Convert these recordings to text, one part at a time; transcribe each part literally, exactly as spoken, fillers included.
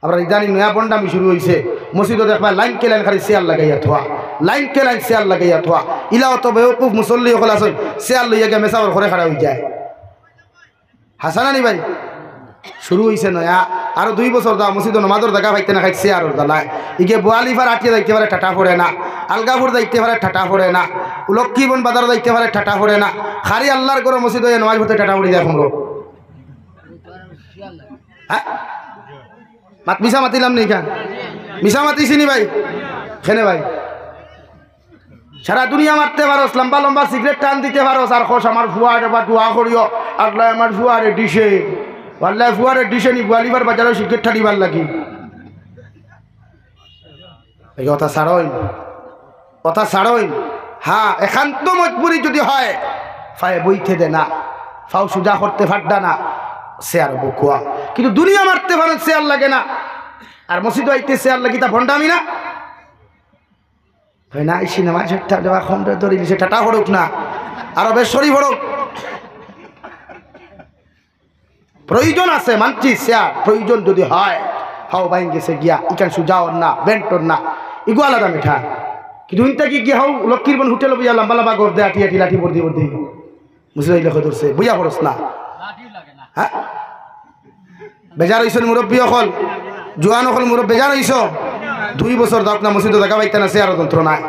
আমরা ইদানিং নয়া ভন্ডামি শুরু অইছে, মসজিদো দেখবা লাইন কে লাইন খালি চেয়ার লাগাইয়া থোয়া, লাইন কে লাইন চেয়ার লাগাইয়া থোয়া। ইলা অত বেওকুফ মুসল্লি অকল আছইন, চেয়ার লইয়া গিয়া মেসাবর ঘরে খাড়া অইযায়। হাছা না নি ভাই? শুরু অইছে নয়া। আরো দুই বছর যাও, মসজিদো নমাজর জাগা পাইতা না, খালি চেয়ারর জ্বালায়। ইগে বুয়ালিফার আটিয়া যাইতা পারে, ঠাটা পড়ে না। আলগাপুর যাইতা পারে, ঠাটা পড়ে না। লক্ষ্মীবন বাজার যাইতা পারে, ঠাটা পড়ে না। খালি আল্লার ঘরো মসজিদো নমাজ পড়তে ঠাটা পড়ি যায় কুনরো। হ্যাঁ? মাত মিছা মাতিলাম নি কেনে? মিছা মাতিছি নি ভাই? কেনে ভাই? সারা দুনিয়া মারতে পারোস, লম্বা লম্বা সিগারেট টান দিতে পারোস, আর কস, "আমার ফুয়ারে বা দোয়া করিও, আল্লায় আমার ফুয়ারে দিছে।" আল্লায় ফুয়ারে দিছে নি, বুয়ালিফার বাজারো সিগারেট টানিবার লাগি? এই কথা ছাড়ইন, কথা ছাড়ইন। হ্যাঁ, একান্ত মজবুরি যদি হয়, পায়ে বইতে দে না, পাও সুজা করতে পারডা না, চেয়ার বকুয়া। কিন্তু দুনিয়া মারতে পারো, চেয়ার লাগে না। আর মসজিদো আইতে চেয়ার লাগি, তা ভন্ডামি না? হয় না, এই সিনেমা ঝাট্টা দেওয়া খন্ড ধরিলিছে, ঠাটা পড়ুক না, আরো বেশ সরি পড়ুক। প্রয়োজন আছে, মানছি চেয়ার, প্রয়োজন যদি হয়, হাও বাইন গেছে গিয়া, ইখান সুজা অর না, বেন্ট অর না, ইগু আলাদা মিঠা। কিন্তু ইনতা কি গিয়া হাও লক্ষ্মীর বন হোটেলো বইয়া লম্বা লম্বা গপ দে, আটি আটি লাঠি বর্দি বর্দি। মুসলিম এই লোকে ধরছে, বইয়া পড়স না। হ্যাঁ? বেজার অইছইন মুরব্বি অকল, জুয়ান অকল মুরব্বি, বেজার অইছো। দুই বছর যাউক না মসজিদো জাগা পাইতা না, চেয়ারর যন্ত্রণায়।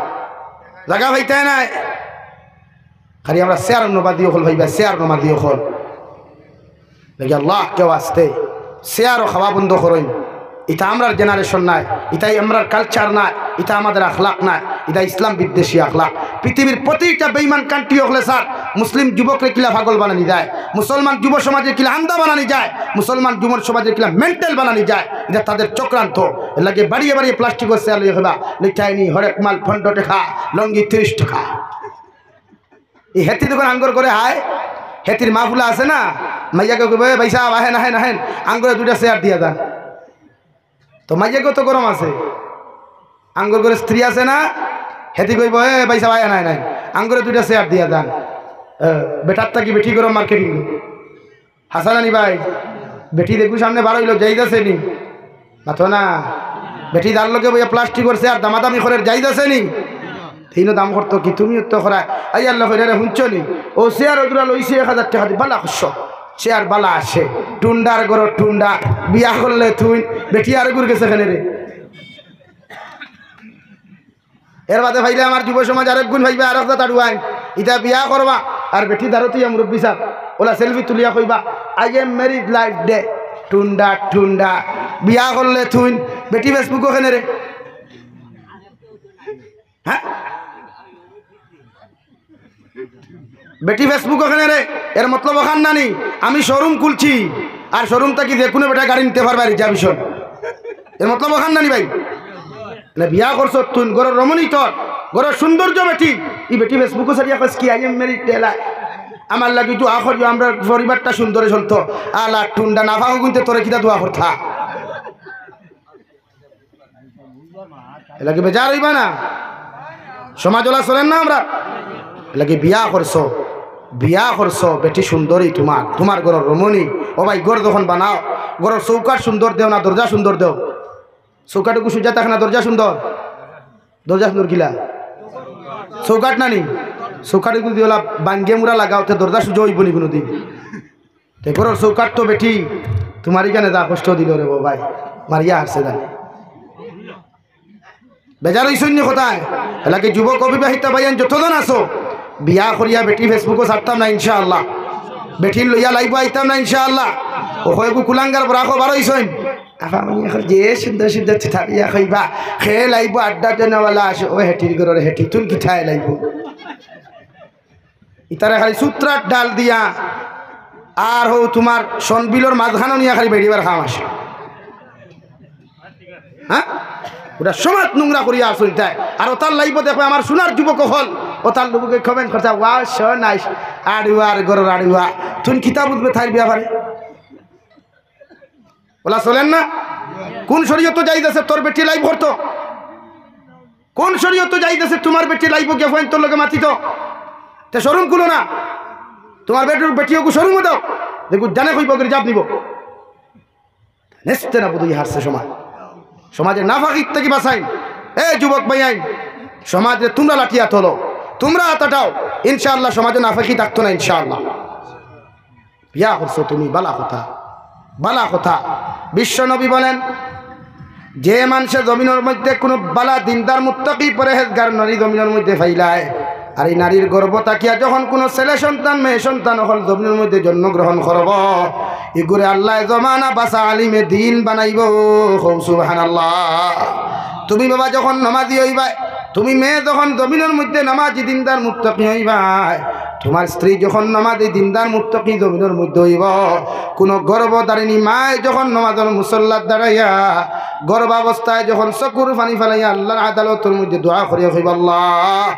জাগা পাইতা নায়। খালি আমরা চেয়ার নমাজি অকল পাইবা, চেয়ার নমাজি অকল। লাগি আল্লাহ কেউ আসতে চেয়ারো খাওয়া বন্ধ করইন। ইতা আমরার generation নায়, ইতা আমরার culture নায়, ইতা আমাদের আখলাক নায়, ইতা ইসলাম বিদ্বেষী আখলাক। পৃথিবীর প্রতিটা বেঈমান country অকলে স্যার, মুসলিম যুবকরে কিলা পাগল বানানি যায়, মুসলমান যুব সমাজরে কিলা আন্ধা বানানি যায়, মুসলমান যুব সমাজরে কিলা mental বানানি যায়, ইতা তাদের চক্রান্ত। এর লাগি বাড়িয়ে বাড়িয়ে plastic অর চেয়ার লইয়া কইবা, লিটাইনি হরেক মাল পনেরো টেকা, লঙ্গি তিরিশ টেকা। ই হেতি যখন আঙ্গর করে হায়, হেতির মাফুলা আছে না, মাইয়াকে কইবো, "এ ভাই সাহেব, আহেন, আহেন, আহেন, আঙ্গরে দুইটা চেয়ার দিয়া যান।" তো মাইয়াকে তো গরম আছে, আঙ্গর করে স্ত্রী আছে না, হেতি কইবো, "এ ভাই সাহেব, আহেন, আহেন, আহেন, আঙ্গরে দুইটা চেয়ার দিয়া যান।" এ, বেটার থাকি বেটি গরম marketing। হাছা না নি ভাই? বেটি দেখু সামনে বার অইলো, জায়েজ আছে নি? মাতো না। বেটি যার লগে বইয়া plastic অর চেয়ার দামাদামি করের, জায়েজ আছে নি? তিনও দাম করতো কি, তুমিও তো করায়। আই আল্লাহ কইরা রে, হুনছো নি? ও চেয়ার ওগুলা লইছে এক হাজার টেকা দি, বালা করছো। চেয়ার বালা আছে। টুন্ডার ঘরো টুন্ডা, বিয়া করলে তুই, বেটি আর গুর গেছে কেনে রে? এর বাদে পাইলে আমার যুব সমাজ আরেক গুণ পাইবা, আরেক জাত আড়ুয়াইন। ইতা বিয়া করবা, আর বেটি দাঁড়ো তুই মুরব্বি সাহেব, ওলা selfie তুলিয়া কইবা, "I am married life day।" টুন্ডা, টুন্ডা। বিয়া করলে তুই, বেটি Facebook-ও কেনে রে? হ্যাঁ? বেটি Facebook-ও কেনে রে? এর মতলব অখান না নি, আমি showroom খুলছি, আর showroom থাকি যে কোনো বেটা গাড়ি নিতে পারবা reservation। এর মতলব অখান না নি ভাই? না, বিয়া করছো তুই, ঘরর রমণী তোর, ঘরর সৌন্দর্য বেটি, ই বেটি Facebook-ও ছাড়িয়া কইস কি, "I am married day life।" আমার লাগি দোয়া করিও, আমরার পরিবারটা সুন্দরে চলতো। আলা টুন্ডা, না পাও গুনতে তোরে কিতা দোয়া করতা? এর লাগি বেজার অইবা না? সমাজ ওলা চলের না আমরা? এর লাগি বিয়া করছো, বিয়া করছো, বেটি সুন্দরী তুমার, তুমার ঘরর রমণী। ও ভাই, ঘর যখন বানাও, ঘরর চৌকাঠ সুন্দর দেও না দরজা সুন্দর দেও? চৌকাঠ এগু সুজা থাকে না, দরজা সুন্দর? দরজা সুন্দর কিলা? চৌকাঠ না নি? চৌকাঠ এগু দি ওলা বাঙ্গে মুড়া লাগাও, তে দরজা সুজা অইবো নি কুনুদিন? তে ঘরর চৌকাঠ তো বেটি, তুমার ইখানে যা কষ্ট দিলো রে বাবাই, মারিয়া হারছে জানে। বেজার অইছইন নি কথায়? এর লাগি যুবক অবিবাহিতা ভাইয়াইন যতজন আছো, বিয়া করিয়া বেটি Facebook-ও ছাড়তাম না ইনশাআল্লাহ। বেটিন লইয়া live-ও আইতাম না ইনশাআল্লাহ। ও কয়গু কুলাঙ্গার বরাকো বার অইছইন। আফা মানে এখন যে সুন্দর সুন্দর চিঠা বিয়া কইবা, খে live-ও আড্ডা দেনেওয়ালা আছে, ও হেটির ঘরর হেটি, তুন কিতায় live-ও? ইতারে খালি সুত্রার ডাল দিয়া আর হউ তুমার সনবিলর মাঝখানো নিয়া খালি বেড়িবার কাম আছে। হ্যাঁ? ওটা সমাজ নোংরা করিয়া আসো ইতায়। আর ওতার live-ও দেখবে আমার সোনার যুবক অকল, ওতার লোকে comment করছে, "Wow, so nice, আড়ুয়ার ঘরর আড়ুয়া, তুই কিতা বুঝবে তাইর ব্যাপারে?" ওলা চলের না? কোন শরীয়তো জায়েজ আছে তোর বেটি live করতো? কোন শরীয়তো জায়েজ আছে তুমার বেটি live-ও গিয়া ফুয়াইন্তর লগে মাতিতো? তে showroom খুলো না, তুমার বেটির বেটি ওগু showroom-ও দেও, দেখো জানে কইবো, করে জাপ নিবো। নেস্তে নাবুদ অই হারছে সমাজ। সমাজরে নাফাকির থাকি বাঁচাইন। এ যুবক ভাইয়াইন, সমাজরে তুমরা লাঠিয়া তুলো, তুমরা আত উঠাও। ইনশাআল্লাহ সমাজো নাফাকি থাকতো না ইনশাআল্লাহ। বিয়া করছো তুমি, বালা কথা, বালা কথা। বিশ্ব নবী বলেন, যে মানষে জমিনর মধ্যে কুনু বালা দিনদার মুত্তাকি পরহেজগার নারী জমিনর মধ্যে পাইলায়, আর ই নারীর গর্ভ থাকিয়া যখন কুনু ছেলে সন্তান মেয়ে সন্তান অকল জমিনর মধ্যে জন্মগ্রহণ করবো, ইগুরে আল্লায় জমানা বাছা আলিমে দিন বানাইবো। কও সুবহানাল্লাহ। তুমি বাবা যখন নামাজি অইবায়, তুমি মেয়ে যখন জমিনর মধ্যে নামাজি দিনদার মুত্তাকি অইবায়, তুমার স্ত্রী যখন নামাজি দিনদার মুত্তাকি জমিনর মধ্যে অইবো, কুনু গর্ভধারিণী মায় যখন নামাজর মুসল্লাত দাঁড়াইয়া, গর্ভাবস্থায় যখন চকুর পানি ফালাইয়া আল্লার আদালতর মধ্যে দোয়া করিয়া কইবো, "আল্লাহ,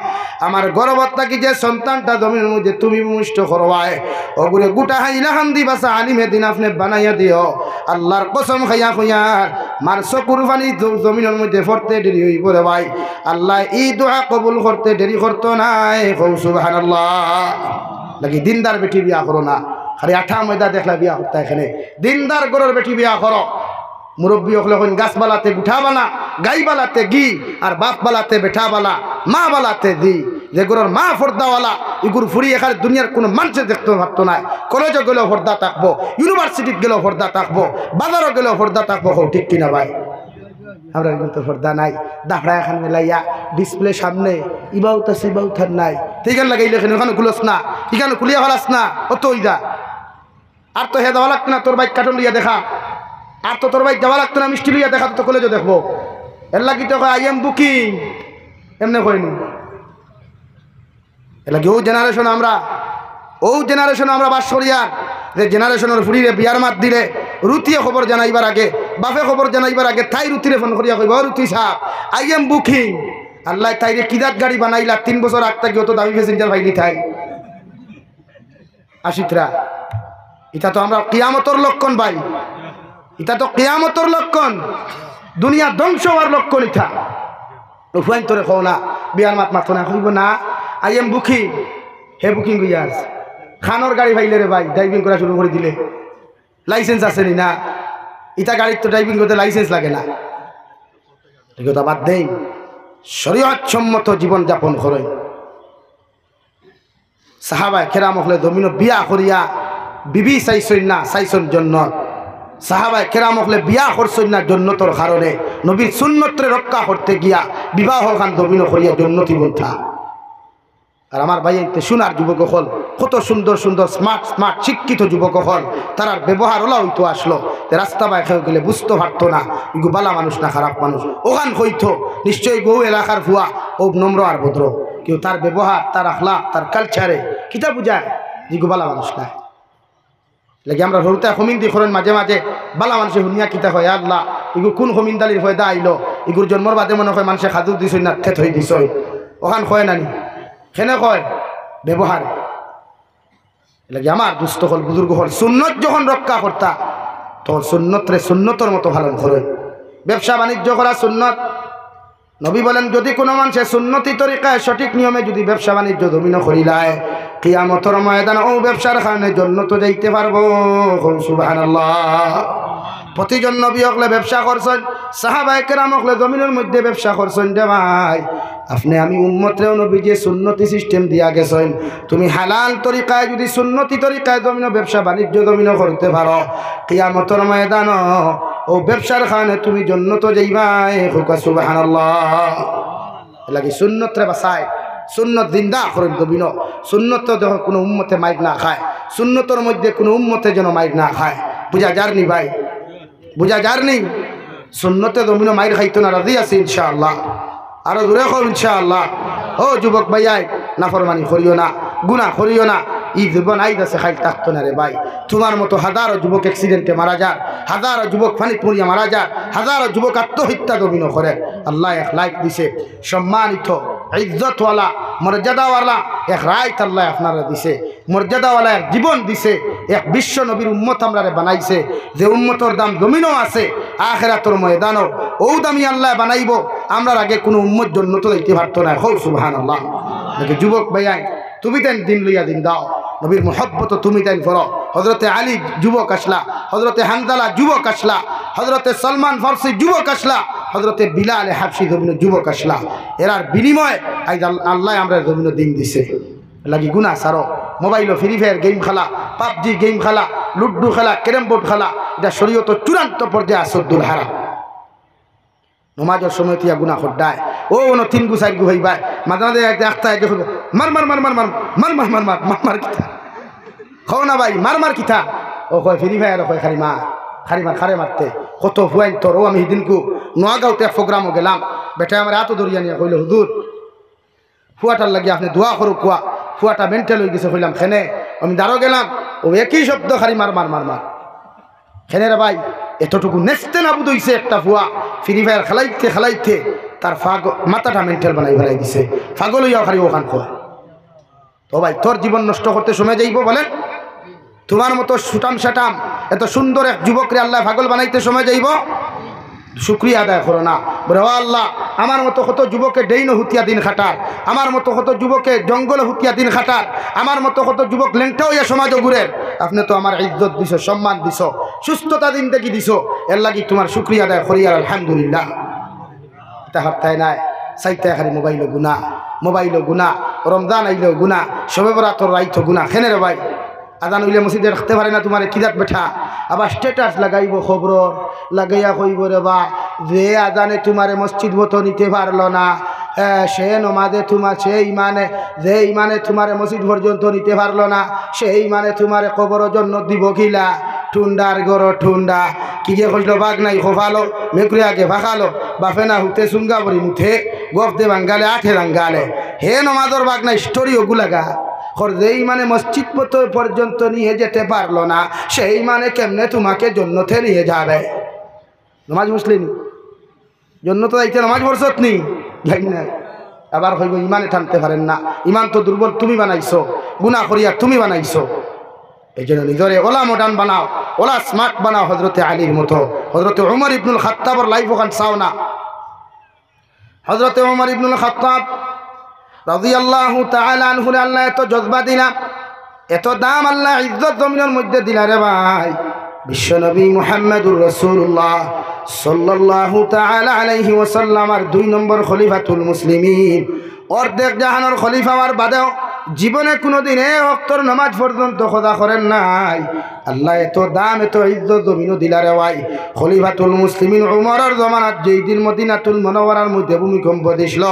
আমার গর্ভ থাকি যে সন্তানটা জমিনর মধ্যে তুমি ভূমিষ্ঠ করবায়, অগুরে গুটা হাইলাকান্দি বাছা আলিমে দিন আপনে বানাইয়া দিও।" আল্লার কসম খাইয়া কইয়ার, মার চকুর পানি জ-, জমিনর মধ্যে পড়তে দেরি অইবো রে ভাই, আল্লায় ই দোয়া কবুল করতে দেরি করতো নায়। কও সুবহানাল্লাহ। লাগি দিনদার বেটি বিয়া করো না, খালি আঠা ময়দা দেখলা বিয়া করতা। এখানে দিনদার ঘরর বেটি বিয়া করো। মুরব্বি অকলে কইন, "গাছ বালাতে গুঠা বালা, গাই বালাতে ঘি, আর বাপ বালাতে বেটা বালা, মা বালাতে ঝি।" যে ঘরর মা পর্দাওয়ালা, ইগুর ফুড়ি এখানে দুনিয়ার কুনু মানষে দেখতো পারতো নায়। কলেজো গেলেও পর্দা থাকবো, ইউনিভার্সিটিত গেলেও পর্দা থাকবো, বাজারো গেলেও পর্দা থাকবো। কও ঠিক কিনা ভাই? আমরা কিন্তু পর্দা নাই। দাফড়া এখান মিলাইয়া ডিসপ্লে সামনে, ইবাউত আছে, ইবাউত আর নাই। ঠিক আছে, লাগাইলে এখানে, ওখানে খুলস না, এখানে খুলিয়া ফালাস না, অত অইদা। আর তো হে যাওয়া লাগতো না, তোর বাইক কাটন লইয়া দেখা। আর তো তোর বাইক যাওয়া লাগতো না, মিষ্টি লইয়া দেখা, তো কলেজো দেখবো। এর লাগি তো কয়, "I am booking।" এমনে কয়নি। এর লাগি অউ জেনারেশন আমরা, অউ জেনারেশন আমরা বাস করিয়ার, যে জেনারেশনর ফুড়িরে বিয়ার মাত দিলে, রুতিয়ে খবর জানাইবার আগে, বাপে খবর জানাইবার আগে, তাই রুতিরে ফোন করিয়া কইবো, "ও রুতি সাব, I am booking।" আল্লায় তাইরে কি জাত গাড়ি বানাইলা, তিন বছর আগ থাকি অত দামি প্যাসেঞ্জার পাইনি তাই। আসিতরা, ইটা তো আমরা কিয়ামতর লক্ষণ ভাই, ইটা তো কিয়ামতর লক্ষণ, দুনিয়া ধ্বংস অওয়ার লক্ষণ ইটা। ফুয়াইন্তরে কও না, বিয়ার মাত মাতো না, কইবো না, "I am booking।" হে বুকিং অইয়া আছে। খানোর গাড়ি পাইলে রে ভাই, ড্রাইভিং করা শুরু করি দিলে, লাইসেন্স আছে নি না? ইটা গাড়ির তো ড্রাইভিং করতে লাইসেন্স লাগে না। এই কথা বাদ দেই, শরীয়ত সম্মত জীবন যাপন করইন। সাহাবায়ে কেরাম অকলে জমিনো বিয়া করিয়া বিবি চাইছইন না, চাইছইন জন্নত। সাহাবায়ে কেরাম অকলে বিয়া করছইন না জন্নতর কারণে, নবীর সুন্নতরে রক্ষা করতে গিয়া বিবাহখান জমিনো করিয়া জন্নতি বনতা। আর আমার ভাইয়াইন্তে সোনার যুবক অকল, কত সুন্দর সুন্দর smart smart শিক্ষিত যুবক অকল, তারার ব্যবহার অলা অইতো আসলো। তে রাস্তা বায় কেউ গেলে বুঝতো পারতো না, ইগু বালা মানুষ না খারাপ মানুষ। অখান কইতো, নিশ্চয় ইগু অউ এলাকার ফুয়া, অউ নম্র আর ভদ্র। কিন্তু তার ব্যবহার, তার আখলাক, তার culture-এ কিতা বুঝায় যে ইগু বালা মানুষ না? লাগি আমরা হুরুতায় কমিন্দি করইন মাঝে মাঝে, বালা মানষে হুনিয়া কিতা কয়, "আল্লাহ, ইগু কুন কমিন্দালির পয়দা আইলো? ইগুর জন্মর বাদে মনে কয় মানষে খাজুর দিছইন না, থেত অই দিছইন।" অখান কয় না নি? কেনে কয়? ব্যবহারে। এর লাগি আমার দুস্ত অকল, বুজুর্গ অকল, সুন্নত যখন রক্ষা করতা, তখন সুন্নতরে সুন্নতর মতো পালন করইন। ব্যবসা বাণিজ্য করা সুন্নত। নবী বলেন, যদি কুনু মানষে সুন্নতি তরিকায় সঠিক নিয়মে যদি ব্যবসা বাণিজ্য জমিনো করিলায়, কিয়ামতর ময়দানো অউ ব্যবসার কারণে জন্নতো যাইতে পারবো। কও সুবহানাল্লাহ। প্রতিজন নবী অকলে ব্যবসা করছইন, সাহাবায়ে কেরাম অকলে জমিনর মধ্যে ব্যবসা করছইন রে ভাই। আপনে আমি উম্মতরেও নবীজিয়ে সুন্নতি system দিয়া গেছইন। তুমি হালাল তরিকায় যদি সুন্নতি তরিকায় জমিনো ব্যবসা বাণিজ্য জমিনো করতে পারো, কিয়ামতর ময়দানো অউ ব্যবসার কারণে তুমি জন্নতো যাইবায়। কউক্কা সুবহানাল্লাহ। এর লাগি সুন্নতরে বাঁচাইন, সুন্নত জিন্দা করইন জমিনো। সুন্নত তো দেখো কুনু উম্মতে মাইর না খায়, সুন্নতর মধ্যে কুনু উম্মতে যেন মাইর না খায়। বুঝা যার নি ভাই? বুঝা যার নি? সুন্নতে জমিনো মাইর খাইতো না, রাজি আছি ইনশাআল্লাহ। আরো জোরে কও ইনশাআল্লাহ। ও যুবক ভাইয়াইন, নাফরমানি করিও না, গুনা করিও না। ই জীবন আইজ আছে, কাইল থাকতো না রে ভাই। তুমার মতো হাজারো যুবক accident-এ মারা যার, হাজারো যুবক পানিত পড়িয়া মারা যার, হাজারো যুবক আত্মহত্যা জমিনো করে। আল্লায় এক life দিছে, সম্মানিত, ইজ্জতওয়ালা, মর্যাদাওয়ালা এক রাইত আল্লায় আপনারে দিছে। মর্যাদাওয়ালা এক জীবন দিছে, এক বিশ্ব নবীর উম্মত আমরারে বানাইছে, যে উম্মতর দাম জমিনো আছে, আখেরাতর ময়দানো অউ দামি আল্লায় বানাইবো। আমরার আগে কুনু উম্মত জন্নতো যাইতে পারতো নায়। কও সুবহানাল্লাহ। দেখো যুবক ভাইয়াইন, তুমি তাইন দিন লইয়া দিন দাও, নবীর মহব্বত তুমি তাইন করো। হজরতে আলী যুবক আছলা, হজরতে হানজালা যুবক আছলা, হজরতে সলমান ফার্সি যুবক আছলা, হজরতে বিলাল হাবশি জমিনো যুবক আছলা। এরার বিনিময়ে আইজ আল-, আল্লায় আমরার জমিনো দিন দিছে। লাগি গুনা সারো। মোবাইলো ফ্রি ফায়ার গেম খেলা, পাবজি গেম খেলা, লুডু খেলা, ক্যারম বোর্ড খেলা, ইটা শরীয়তর চূড়ান্ত পর্যায়ে আছদ্দুল হারাম। নমাজর সময় তুইয়া গুনা কররায়। ও, অনো তিন গু চাইর গু অইবায়। মাঝে মাঝে এক, একটা একে কইবো, "মার, মার, মার, মার, মার, মার, মার, মার, মার, মার, মার, মার কিতা? কও না ভাই, মার, মার কিতা?" ও কয়, "ফ্রি ফায়ার", কয়, "খালি মার, খালি মার, খারে মারতে।" কত ফুয়াইন তোর, ও আমি হিদিনকু নোয়াগাঁওতে এক প্রোগ্রামো গেলাম। বেটায় আমারে আতো ধরিয়া নিয়া কইলো, "হুজুর, ফুয়াটার লাগি আপনে দোয়া করুক্কা, ফুয়াটা মেন্টাল অইগেছে।" কইলাম, "কেনে?" আমি দারো গেলাম, ও একই শব্দ, "খালি মার, মার, মার, মার।" কেনে রে ভাই, এতটুকু নেস্তে নাবুদ অইছে একটা ফুয়া, ফ্রি ফায়ার খেলাইতে খেলাইতে তার ফাগ-, মাথাটা মেন্টাল বানাই ফেলাই দিছে, পাগল অইয়া খালি অখান কয়। তো ভাই, তোর জীবন নষ্ট করতে সময় যাইবো বলেন? তুমার মতো সুটাম সাটাম, এত সুন্দর এক যুবকরে আল্লায় পাগল বানাইতে সময় যাইবো? শুকরিয়া আদায় করো না। বলে, "ও আল্লাহ, আমার মতো কত যুবকে ড্রেইনো হুতিয়া দিন কাটার, আমার মতো কত যুবকে জঙ্গলো হুতিয়া দিন কাটার, আমার মতো কত যুবক লেংটা অইয়া সমাজো ঘুরের। আপনে তো আমারে ইজ্জত দিছো, সম্মান দিছো, সুস্থতা জিন্দেগি দিছো, এরলাগি তুমার শুকরিয়া আদায় করি আর আলহামদুলিল্লাহ।" ইতা হারতায় নায়, চাইরতায় খালি মোবাইলো গুনা, মোবাইলো গুনা, রমজান আইলেও গুনা, শবে বরাতর রাইতো গুনা। কেনে রে ভাই? আজান অইলে মসজিদে রাখতে পারে না তুমারে, কি জাত বেটা? আবার স্ট্যাটাস লাগাইবো খবরর, লাগাইয়া কইবো, "রে বা, যে আজানে তুমারে মসজিদ মতো নিতে পারলো না, এ, সে নমাজে তুমার, সে ইমানে, যে ইমানে তুমারে মসজিদ পর্যন্ত নিতে পারলো না, সে ইমানে তুমারে কবরো জন্নত দিবো কিলা?" ঠুন্ডার ঘরো ঠুন্ডা। কিগে কইছলো, "বাঘ নাই খোফালো, মেকুরে আগে ফাঁকালো, বাফে না হুতে সুঙ্গা বড়ি মুথে, গফ দে বাঙ্গালে, আঠে রাঙ্গালে।" হে নমাজর বাঘ নাই, স্টোরি ওগুলাগা। কর যে ইমানে মসজিদ পত-, পর্যন্ত নিয়ে যেতে পারলো না, সেই ইমানে কেমনে তুমাকে জন্নতে নিয়ে যাবে? নমাজ পড়ছলে নি? জন্নতো যাইতে নমাজ পড়ছত নি? যাই নাই। আবার কইবো, "ইমানে টানতে পারের না, ইমান তো দুর্বল তুমি বানাইছো, গুনা করিয়া তুমি বানাইছো।" এই জন্য নিজরে ওলা মডার্ন বানাও, ওলা স্মার্ট বানাও হজরতে আলীর মতো। হজরতে উমর ইবনুল খাত্তাবর লাইফ অখান চাও না। হজরতে উমর ইবনুল খাত্তাব রাদিয়াল্লাহু তাআলা আনহুরে আল্লায় এত জজবা দিলা, এত দাম আল্লায় ইজ্জত জমিনর মধ্যে দিলা রে ভাই। বিশ্বনবী মুহাম্মাদুর রাসূলুল্লাহ সাল্লাল্লাহু তাআলা আলাইহি ওয়াসাল্লাম আর দুই নম্বর খলিফাতুল মুসলিমিন, অর্ধেক জাহানর খলিফা অওয়ার বাদেও জীবনে কুনুদিন এক ওয়াক্তর নমাজ পর্যন্ত কাজা করের নাই। আল্লায় এত দাম, এত ইজ্জত জমিনো দিলা রে ভাই। খলিফাতুল মুসলিমিন উমরর জমানাত যেই দিন মদিনাতুল মুনাওয়ারার মধ্যে ভূমিকম্প দিছলো,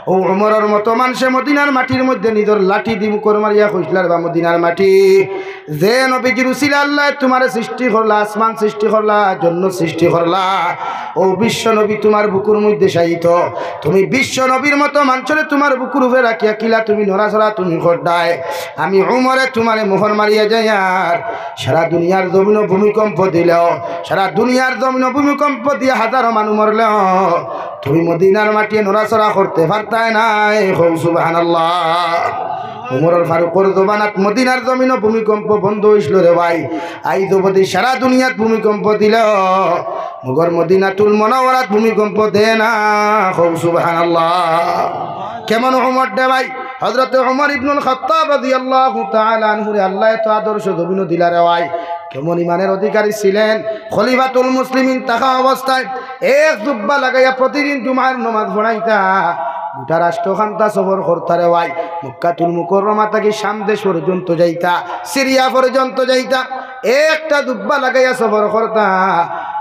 ও উমরর মতো মানষে মদিনার মাটির মধ্যে নিজর লাঠি দি মুখর মারিয়া কইছলা রে বা, "মদিনার মাটি, যে নবীজির উসিলা আল্লায় তুমারে সৃষ্টি করলা, আসমান সৃষ্টি করলা, জন্নত সৃষ্টি করলা, ও বিশ্বনবী তুমার বুকুর মধ্যে শায়িত। তুমি বিশ্বনবীর মতো মানষরে তুমার বুকুর উপরে রাখিয়া কিলা তুমি নড়াচড়া তুমি কররায়? আমি উমরে তুমারে মুখর মারিয়া যাইয়ার সারা দুনিয়ার জমিনো ভূমিকম্প দিলেও, সারা দুনিয়ার জমিনো ভূমিকম্প দিয়া হাজারো মানুষ মরলেও তুমি মদিনার মাটিয়ে নড়াচড়া করতে পারতায় নায়।" কও সুবহানাল্লাহ। উমরুল ফারুকর জমানাত মদিনার জমিনো ভূমিকম্প বন্ধ অইছলো রে ভাই। আইজ অবধি সারা দুনিয়াত ভূমিকম্প দিলেও মগর মদিনাতুল মুনাওয়ারাত ভূমিকম্প দেয় না। কও সুবহানাল্লাহ। কেমন উমর রে ভাই? হজরতে উমর ইবনুল খাত্তাব রাদিয়াল্লাহু তাআলা আনহুরে আল্লায় এত আদর্শ জমিনো দিলা রে ভাই। কেমন ইমানের অধিকারী ছিলেন? খলিফাতুল মুসলিমিন থাকা অবস্থায় এক জুব্বা লাগাইয়া প্রতিদিন জুমার নমাজ পড়াইতা। গোটা রাষ্ট্রখান্তা সফর করতা রে ভাই। মক্কাতুল মুকাররমা থাকি শাম দেশ পর্যন্ত যাইতা, সিরিয়া পর্যন্ত যাইতা, একটা জুব্বা লাগাইয়া সফর করতা।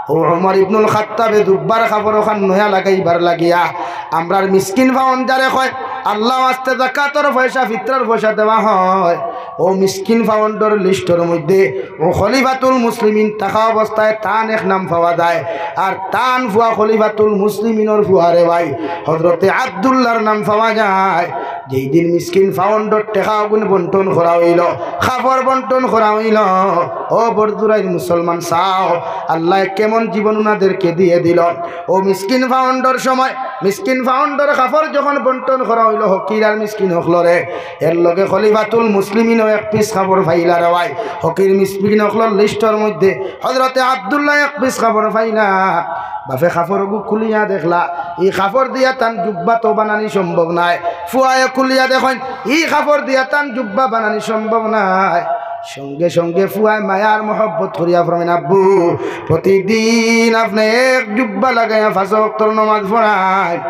ও উমর ইবনুল খাত্তাবে জুব্বার কাপড় অখান নয়া লাগাইবার লাগিয়া আমরার মিসকিন ফাউন্ড যারে কয়, আল্লার ওয়াস্তে যাকাতর পয়সা, ফিতরার পয়সা দেওয়া হয়, ও মিসকিন ফাউন্ডর লিস্টর মধ্যে ও খলিফাতুল মুসলিমিন থাকা অবস্থায় তান এক নাম পাওয়া যায়। আর তান ফুয়া খলিফাতুল মুসলিমিনর ফুয়া রে ভাই, হজরতে আব্দুল্লাহর নাম পাওয়া যায়। যেই দিন মিসকিন ফাউন্ডর টেকা অগুন বন্টন করা অইলো, কাপড় বন্টন করা অইলো, ও বড়জোড়াইর মুসলমান চাও, আল্লায় কেমন জীবন উনাদেরকে দিয়ে দিলো। ও মিসকিন ফাউন্ডর সময় মিসকিন ফাউন্ডর কাপড় যখন বন্টন করা অইলো ফকির আর মিসকিন অকলরে, এর লগে খলিফাতুল মুসলিমিনও এক পিস কাপড় পাইলা রে ভাই। ফকির মিসকিন অকলর লিস্টর মধ্যে হজরতে আব্দুল্লাহ এক পিস কাপড় পাইলা। বাপে কাপড়গু খুলিয়া দেখলা, ই কাপড় দিয়া তান জুব্বা তো বানানি সম্ভব নায়। ফুয়ায় খুলিয়া দেখইন, ই কাপড় দিয়া তান জুব্বা বানানি সম্ভব নায়। সঙ্গে সঙ্গে ফুয়ায় মায়ার মহব্বত করিয়া ফরমাইন, "আব্বু, প্রতিদিন আপনে এক জুব্বা লাগাইয়া পাঁচ ওয়াক্তর নমাজ পড়াইন,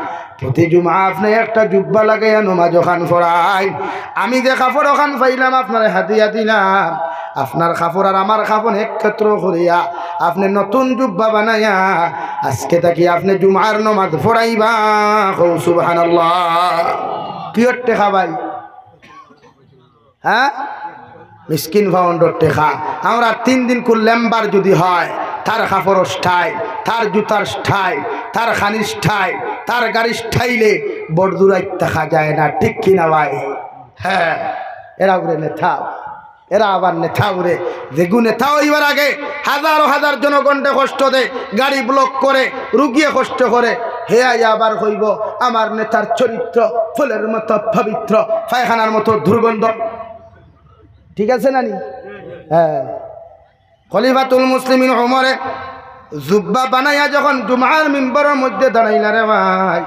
প্রতি জুমা আপনে একটা জুব্বা লাগাইয়া নমাজ অখান পড়াইন। আমি যে কাপড় অখান পাইলাম আপনারে হাদিয়া দিলাম, আপনার কাপড় আর আমার কাপড় একত্র করিয়া আপনে নতুন জুব্বা বানাইয়া আজকে থাকি আপনে জুমার নমাজ পড়াইবা।" কও সুবহানাল্লাহ। কিয়র টেকা ভাই? হ্যাঁ, মিসকিন ফাউন্ডর টেকা। আমরা তিন দিন কু লেম্বার যদি হয়, তার কাপড়র স্টাইল, তার জুতার স্টাইল, তার খানির স্টাইল, তার গাড়ির স্টাইলে বড় দূরাইত দেখা যায় না, ঠিক কি না ভাই? হ্যাঁ, এরা উরে নেতা, এরা আবার নেতা উরে। যেগু নেতা অইবার আগে হাজারো হাজার জনগণরে কষ্ট দেয়, গাড়ি ব্লক করে, রুগিয়ে কষ্ট করে, হে আইয়া আবার কইবো, "আমার নেতার চরিত্র ফুলের মতো পবিত্র, পায়খানার মতো দুর্গন্ধ।" ঠিক আছে না নি? হ্যাঁ। খলিফাতুল মুসলিমিন ওমরে জুব্বা বানাইয়া যখন জুমার মিম্বরর মধ্যে দাঁড়াইলা রে ভাই,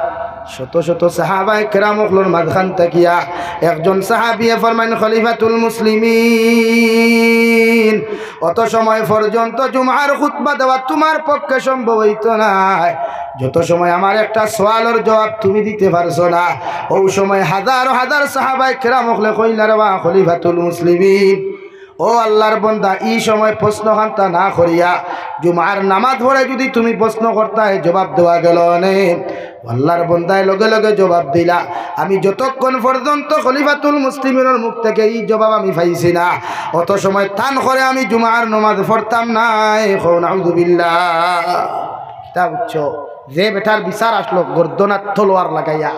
শত শত সাহাবায়ে কেরাম অকলর মাঝখান থাকিয়া একজন সাহাবিয়ে ফরমাইন, "খলিফাতুল মুসলিমিন, অত সময় পর্যন্ত জুমার খুতবা দেওয়া তুমার পক্ষে সম্ভব অইতো নায়, যত সময় আমার একটা সওয়ালর জবাব তুমি দিতে পারছো না।" অউ সময় হাজার হাজার সাহাবায়ে কেরাম অকলে কইলা রে বা খলিফাতুল মুসলিমিন, ও আল্লার বন্দা, ই সময় প্রশ্ন খান্তা না করিয়া জুমার নামাজ পড়ে যদি তুমি প্রশ্ন করতায়, জবাব দেওয়া গেলো অনে। আল্লার বন্দায় লগে লগে জবাব দিলা, "আমি যতক্ষণ পর্যন্ত খলিফাতুল মুসলিমিনর মুখ থেকে ই জবাব আমি পাইছি না, অত সময় তান করে আমি জুমার নামাজ পড়তাম নায়।" কও নাউজুবিল্লাহ। কিতা বুঝছো? যে বেটার বিচার আসলো গর্দনাত তলোয়ার লাগাইয়া,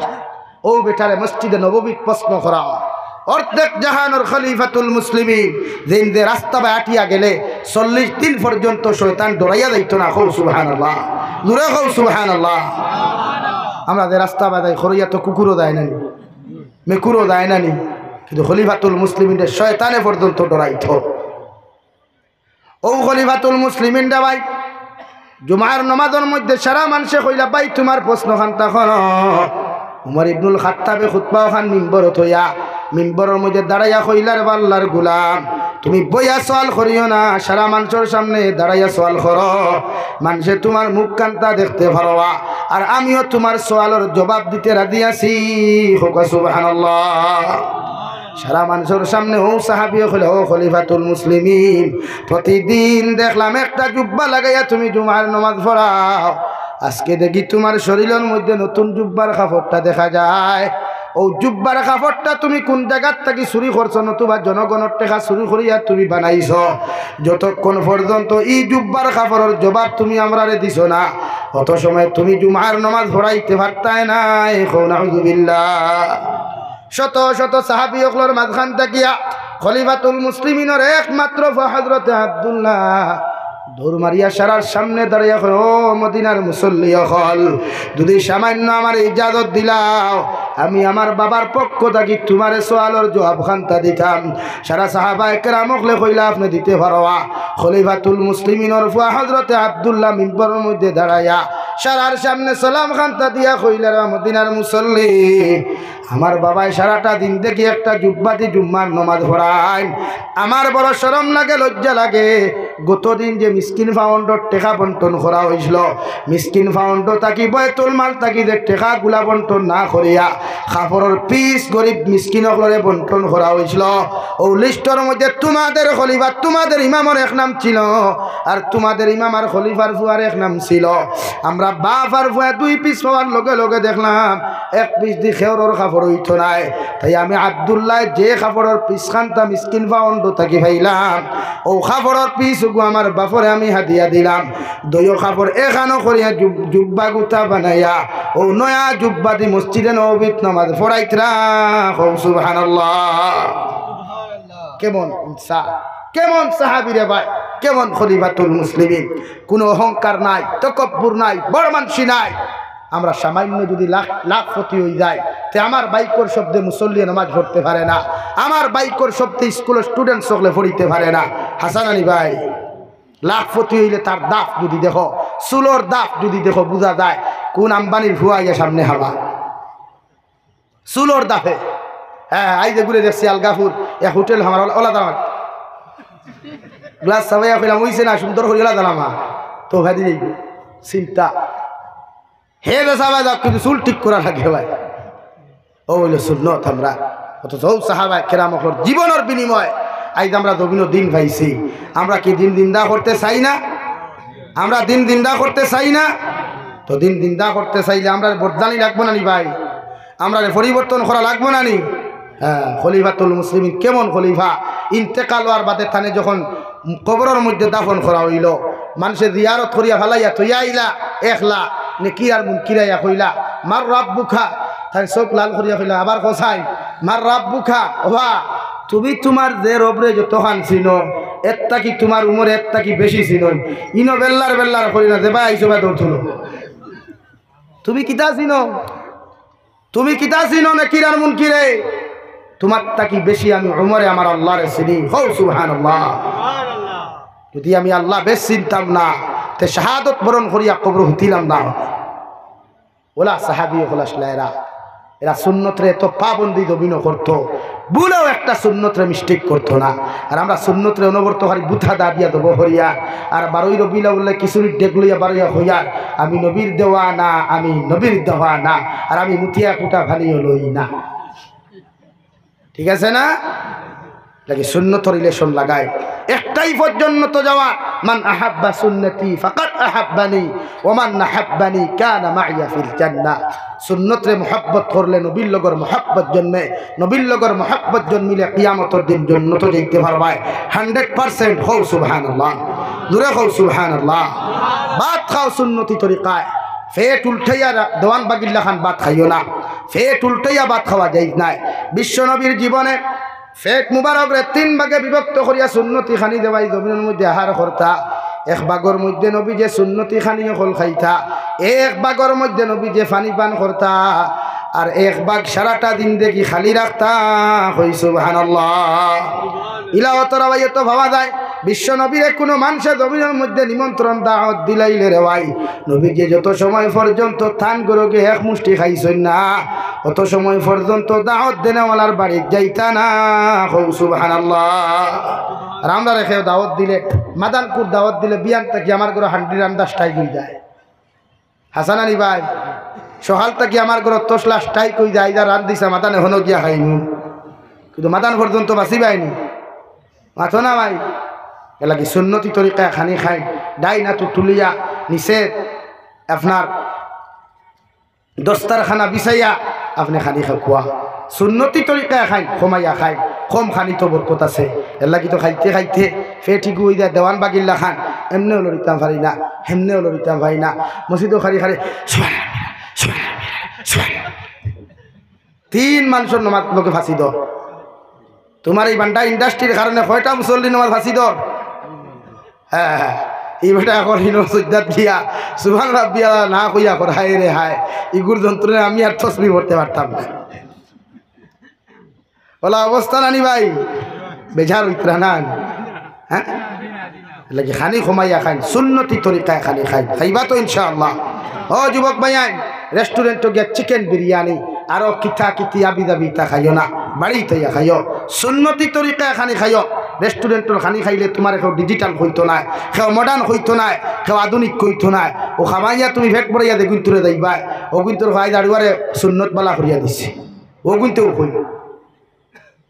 অউ বেটারে মসজিদে নববীত প্রশ্ন করা, অর্ধেক জাহানর খলিফাতুল মুসলিমিন, যেইন যে রাস্তা বায় আটিয়া গেলে চল্লিশ দিন পর্যন্ত শয়তান ডরাইয়া যাইতো না। কও সুবহানাল্লাহ, জুরে কও সুবহানাল্লাহ। আমরা যে রাস্তা বায় যাই, খরইয়া তো কুকুরও যায় না নি, মেকুরও যায় না নি, কিন্তু খলিফাতুল মুসলিমিনরে শয়তানে পর্যন্ত ডরাইতো। অউ খলিফাতুল মুসলিমিন রে ভাই, জুমার নমাজর মধ্যে সারা মানষে কইলা, "ভাই, তুমার প্রশ্ন খান্তা করো।" উমর ইবনুল খাত্তাবে খুতবা অখান মিম্বরো থইয়া, মিম্বরর মধ্যে দাঁড়াইয়া কইলা, "রে বা আল্লার গুলাম, তুমি বইয়া সওয়াল করিও না, সারা মানষর সামনে দাঁড়াইয়া সওয়াল করো, মানষে তুমার মুখ খান্তা দেখতে পারবা, আর আমিও তুমার সওয়ালর জবাব দিতে রাজি আছি।" কউক্কা সুবহানাল্লাহ। সারা মানষর সামনে অউ সাহাবিয়ে কইলা, "ও খলিফাতুল মুসলিমিন, প্রতিদিন দেখলাম একটা জুব্বা লাগাইয়া তুমি জুমার নমাজ পড়াও, আজকে দেখি তুমার শরীলর মধ্যে নতুন জুব্বার কাপড়টা দেখা যায়। অউ জুব্বার কাপড়টা তুমি কুন জাগার থাকি চুরি করছো, নতুবা জনগণর টেকা চুরি করিয়া তুমি বানাইছো? যতক্ষণ পর্যন্ত ই জুব্বার কাপড়র জবাব তুমি আমরারে দিছো না, অত সময় তুমি জুমার নমাজ পড়াইতে পারতায় নায়।" কও নাউজুবিল্লাহ। শত শত সাহাবি অকলর মাঝখান থাকিয়া খলিফাতুল মুসলিমিনর একমাত্র ফুয়া হযরতে আব্দুল্লাহ দৌড় মারিয়া সারার সামনে দাঁড়াইয়া কয়, "ও মদিনার মুসল্লি অকল, যদি সামান্য আমারে ইজাজত দিলাও, আমি আমার বাবার পক্ষ থাকি তুমারে সওয়ালর জবাব খান্তা দিতাম।" সারা সাহাবায়ে কেরাম অকলে কইলা, "আপনে দিতে পারবা।" খলিফাতুল মুসলিমিনর ফুয়া হযরতে আব্দুল্লাহ মিম্বরর মধ্যে দাঁড়াইয়া সারার সামনে সালাম খান্তা দিয়া কইলা, "রে মদিনার মুসল্লি, আমার বাবায় সারাটা জিন্দেগি একটা জুব্বাদি জুম্মার নমাজ পড়াইন। আমার বড় শরম লাগে, লজ্জা লাগে। গতদিন যে মিসকিন ফাউন্ডর টেকা বন্টন করা অইছিল, মিসকিন ফাউন্ড থাকি বয়তুল মাল থাকি যে টেকাগুলা বন্টন না করিয়া কাপড়র পিস গরিব মিসকিন অকলরে বন্টন করা অইছিল, অউ লিস্টর মধ্যে তুমাদের খলিফা, তুমাদের ইমামর এক নাম ছিল, আর তুমাদের ইমাম আর খলিফার ফুয়ার এক নাম ছিল। আমরা বাপ আর ফুয়া দুই পিস পাওয়ার লগে লগে দেখলাম এক পিস দি খেওরর কাপড় অইতো নায়। তাই আমি আব্দুল্লায় যে কাপড়র পিস খান্তা মিসকিন ফাউন্ড থাকি পাইলাম, অউ কাপড়র পিস ওগু আমার বাপরে আমি হাদিয়া দিলাম। দুইও কাপড় একখানো করিয়া জুব-, জুব্বা গুতা বানাইয়া অউ নয়া জুব্বাদি মসজিদে নববীত নমাজ পড়াইতরা। কও সুবহানাল্লাহ। কেমন ইনসান, কেমন সাহাবি রে ভাই, কেমন খলিফাতুল মুসলিমিন। কুনু অহংকার নাই, তকব্বুর নাই, বড় মানষি নাই। আমরা সামান্য যুদি লাখ-, লাখপতি অইযাই, তে আমার বাইকর শব্দে মুসল্লিয়ে নামাজ পড়তে পারে না, আমার বাইকর শব্দে স্কুলর student অকলে পড়িতে পারে না। হাছা না নি ভাই? লাখপতি অইলে তার দাফ যুদি দেখো, চুলর দাফ যুদি দেখো, বুঝা যায় কুন আম্বানির ফুয়া আইয়া সামনে হাবা। চুলর দাফে। হ্যাঁ, আইজ এগুরে দেখছি আলগাপুর, এক হোটেল আমার ওলা, ওলা দালামা। গ্লাস চাবাইয়া কইলাম, "অইছে না, সুন্দর করি ওলা দালামা।" তো ভাই দিদি, চিন্তা। হে যে চাবাই যাক, কিন্তু চুল ঠিক করা লাগে ভাই। ও অইলো সুন্নত আমরা। অথচ ও সাহাবায়ে কেরাম অকলর জীবনর বিনিময়ে আইজ আমরা জমিনো দিন পাইছি। আমরা কি দিন জিন্দা করতে চাই না? আমরা দিন জিন্দা করতে চাই না? তো দিন জিন্দা করতে চাইলে আমরারে বদলানি লাগবো না নি ভাই? আমরারে পরিবর্তন করা লাগবো না নি? হ্যাঁ, খলিফাতুল মুসলিমিন কেমন খলিফা? ইন্তেকাল অওয়ার বাদে তানে যখন কবরর মধ্যে দাফন করা অইলো, মানষে জিয়ারত করিয়া ফালাইয়া থইয়া আইলা একলা, নেকির আর মুনকির আইয়া কইলা, "মান রাব্বুকা?" তাইন চউখ লাল করিয়া কইলা, আবার কছাইন, "মান রাব্বুকা?" ওবা, তুমি তুমার যে রবরে যতখান চিনো, এর থাকি তুমার উমরে এর থাকি বেশি চিনো। ইনো বেল্লার বেল্লার করি না, যেবায় আইছো বায় দৌড় তুলো। তুমি কিতা চিনো? তুমি কিতা চিনো নেকির আর মুনকিরে? তুমার থাকি বেশি আমি উমরে আমার আল্লারে চিনি। কও সুবহানাল্লাহ। যুদি আমি আল্লা বেশ চিনতাম না, তে শাহাদত বরণ করিয়া কবরো হুতিলাম না। ওলা সাহাবি অকল আছলা এরা, এরা সুন্নতরে এত পাবন্দি জমিনো করতো, ভুলেও একটা সুন্নতরে mistake করতো না। আর আমরা সুন্নতরে অনবরত খালি বুথা দা দিয়া দেবো করিয়ার, আর বারোই রবিউল আউয়ালে খিচুড়ির ডেগ লইয়া বারইয়া কইয়ার, "আমি নবীর দেওয়ানা, আমি নবীর দেওয়ানা, আর আমি মুতিয়া কুটা পানিও লই না।" ঠিক আছে না? লাগি সুন্নতর relation লাগাই, একটাই পথ জন্নতো যাওয়ার, "মান আহাব্বা সুন্নতি ফাকাদ আহাব্বানি, ওয়া মান আহাব্বানি কানা মাইয়া ফিল জান্নাহ।" সুন্নতরে মহব্বত করলে নবীর লগর মহব্বত জন্মে, নবীর লগর মহব্বত জন্মিলে কিয়ামতর দিন জন্নতো যাইতে পারবায় hundred percent। কও সুবহানাল্লাহ, জুরে কও সুবহানাল্লাহ। ভাত খাও সুন্নতি তরিকায়, পেট উল্টাইয়া রা-, দেওয়ান বাগির লাখান ভাত খাইও না, পেট উল্টাইয়া ভাত খাওয়া জায়েজ নায়। বিশ্ব নবীর জীবনে পেট মুবারকরে তিন ভাগে বিভক্ত করিয়া সুন্নতি খানি দেওয়াই জমিনর মধ্যে আহার করতা। এক ভাগর মধ্যে নবীজিয়ে সুন্নতি খানি অকল খাইতা, এক ভাগর মধ্যে নবীজিয়ে পানি পান করতা, আর এক ভাগ সারাটা জিন্দেগি খালি রাখতা। কই সুবহানাল্লাহ। ইলা অত রেওয়ায়তো পাওয়া যায়, বিশ্ব নবীরে কুনু মানষে জমিনর মধ্যে নিমন্ত্রণ দাওয়াত দিলাইলে রে ভাই, নবীজিয়ে যত সময় পর্যন্ত তান ঘরো গিয়া এক মুষ্টি খাইছইন না, অত সময় পর্যন্ত দাওয়াত দেনেওয়ালার বাড়িত যাইতা না। কও সুবহানাল্লাহ। আর আমরারে কেউ দাওয়াত দিলে, মাদানকুর দাওয়াত দিলে বিয়ান থাকি আমার ঘরো হান্ডি রান্দা strike অইযায়। হাছা না নি ভাই? সকাল থাকি আমার ঘরো তসলা strike অইযায়, আইজ রান্দিছা মাদানে হনো গিয়া খাইমু। কিন্তু মাদান পর্যন্ত বাঁচিবায় নি। মাতো না ভাই? এরলাগি সুন্নতি তরিকায় খানি খাইন, ডাইন আতো তুলিয়া নিচে আপনার দস্তারখানা বিছাইয়া আপনে খানি খা-, খুয়া। সুন্নতি তরিকায় খাইন, কমাইয়া খাইন, কম খানিত বরকত আছে। এরলাগি তো খাইতে খাইতে পেট ইগু অইযায় দেওয়ান বাগির লাখান, এমনেও লড়িতাম পারি না, হেমনেও লড়িতাম পারি না। মসজিদো খাড়ি খাড়ি সুবহানাল্লাহ, সুবহানাল্লাহ, সুবহানাল্লাহ। তিন মানষর নমাজ লগে ফাঁসি দেও। তুমার এই বান্ডা industryর কারণে কয়টা মুসল্লি নমাজ ফাঁসি দেও? হ্যাঁ, হ্যাঁ। এই বেটা এখন হিনো সজ্জাত গিয়া সুবহান রাব্বিয়াল আলা না কইয়া কর, হায় রে হায়, ইগুর যন্ত্রণায় আমি আর তসবি পড়তে পারতাম না। ওলা অবস্থা না নি ভাই? বেজার অইতরা না নি? হ্যাঁ? লাগি খানি কমাইয়া খাইন, সুন্নতি তরিকায় খানি খাইন, খাইবা তো ইনশাআল্লাহ। ও যুবক ভাইয়াইন, restaurantও গিয়া chicken বিরিয়ানি, আরো কিতা কিতি আবি দাবি ইতা খাইও না, বাড়িত আইয়া খাইও, সুন্নতি তরিকায় খানি খাইও। Restaurantর খানি খাইলে তুমারে কেউ digital কইতো নায়, কেউ modern কইতো নায়, কেউ আধুনিক কইতো নায়। অউ খাবাইয়া তুমি পেট ভরাইয়া যেগুইনতরে যাইবায়, অগুইনতর ভাই দাড়ুয়ারে সুন্নত বালা করিয়া দিছে, অগুইনতেউ কইবো।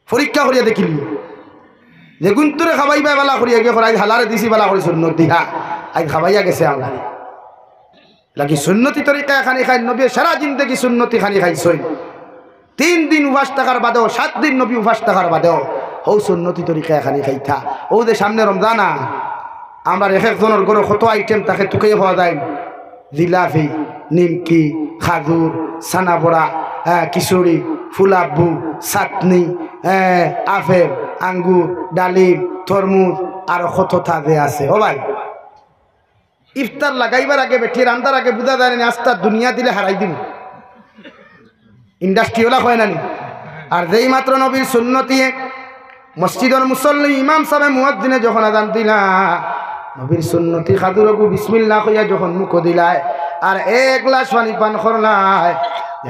পরীক্ষা করিয়া দেখিলিও। যেগুইনতরে খাবাইবায় বালা করিয়া গিয়া কর, আইজ হালারে দিছি বালা করি সুন্নত দিয়া, আইজ খাবাইয়া গেছে আমরারে। লাগি সুন্নতি তরিকায় খানি খাইন, নবীয়ে সারা জিন্দেগি সুন্নতি খানি খাইছইন। তিন দিন উপাস থাকার বাদেও, সাত দিন নবী উপাস থাকার বাদেও, হউ সুন্নতি তরিকায় খানি খাইতা। অউ যে সামনে রমজান আ, আমরার এক একজনর ঘরো কত item থাকে, তুকাইয়া পাওয়া যায়। জিলাপি, নিমকি, খাজুর, ছানা বড়া, আহ, খিচুড়ি, ফুলাব্বু, চাটনি, আহ, আপেল, আঙ্গুর, ডালিম, তরমুজ, আর কততা যে আছে। ও ভাই, ইফতার লাগাইবার আগে, বেটি রান্দার আগে বুঝা যায় না, আস্তা দুনিয়া দিলে হারাই দিমু। ইন্ডাস্ট্রি ওলা কয় না নি? আর যেই মাত্র নবীর সুন্নতিয়ে মসজিদর মুসল্লি ইমাম সাবে মুয়াজ্জিনে যখন আজান দিলা, নবীর সুন্নতি খাদুরগু বিসমিল্লাহ কইয়া যখন মুখো দিলায়, আর এক গ্লাস পানি পান করলায়,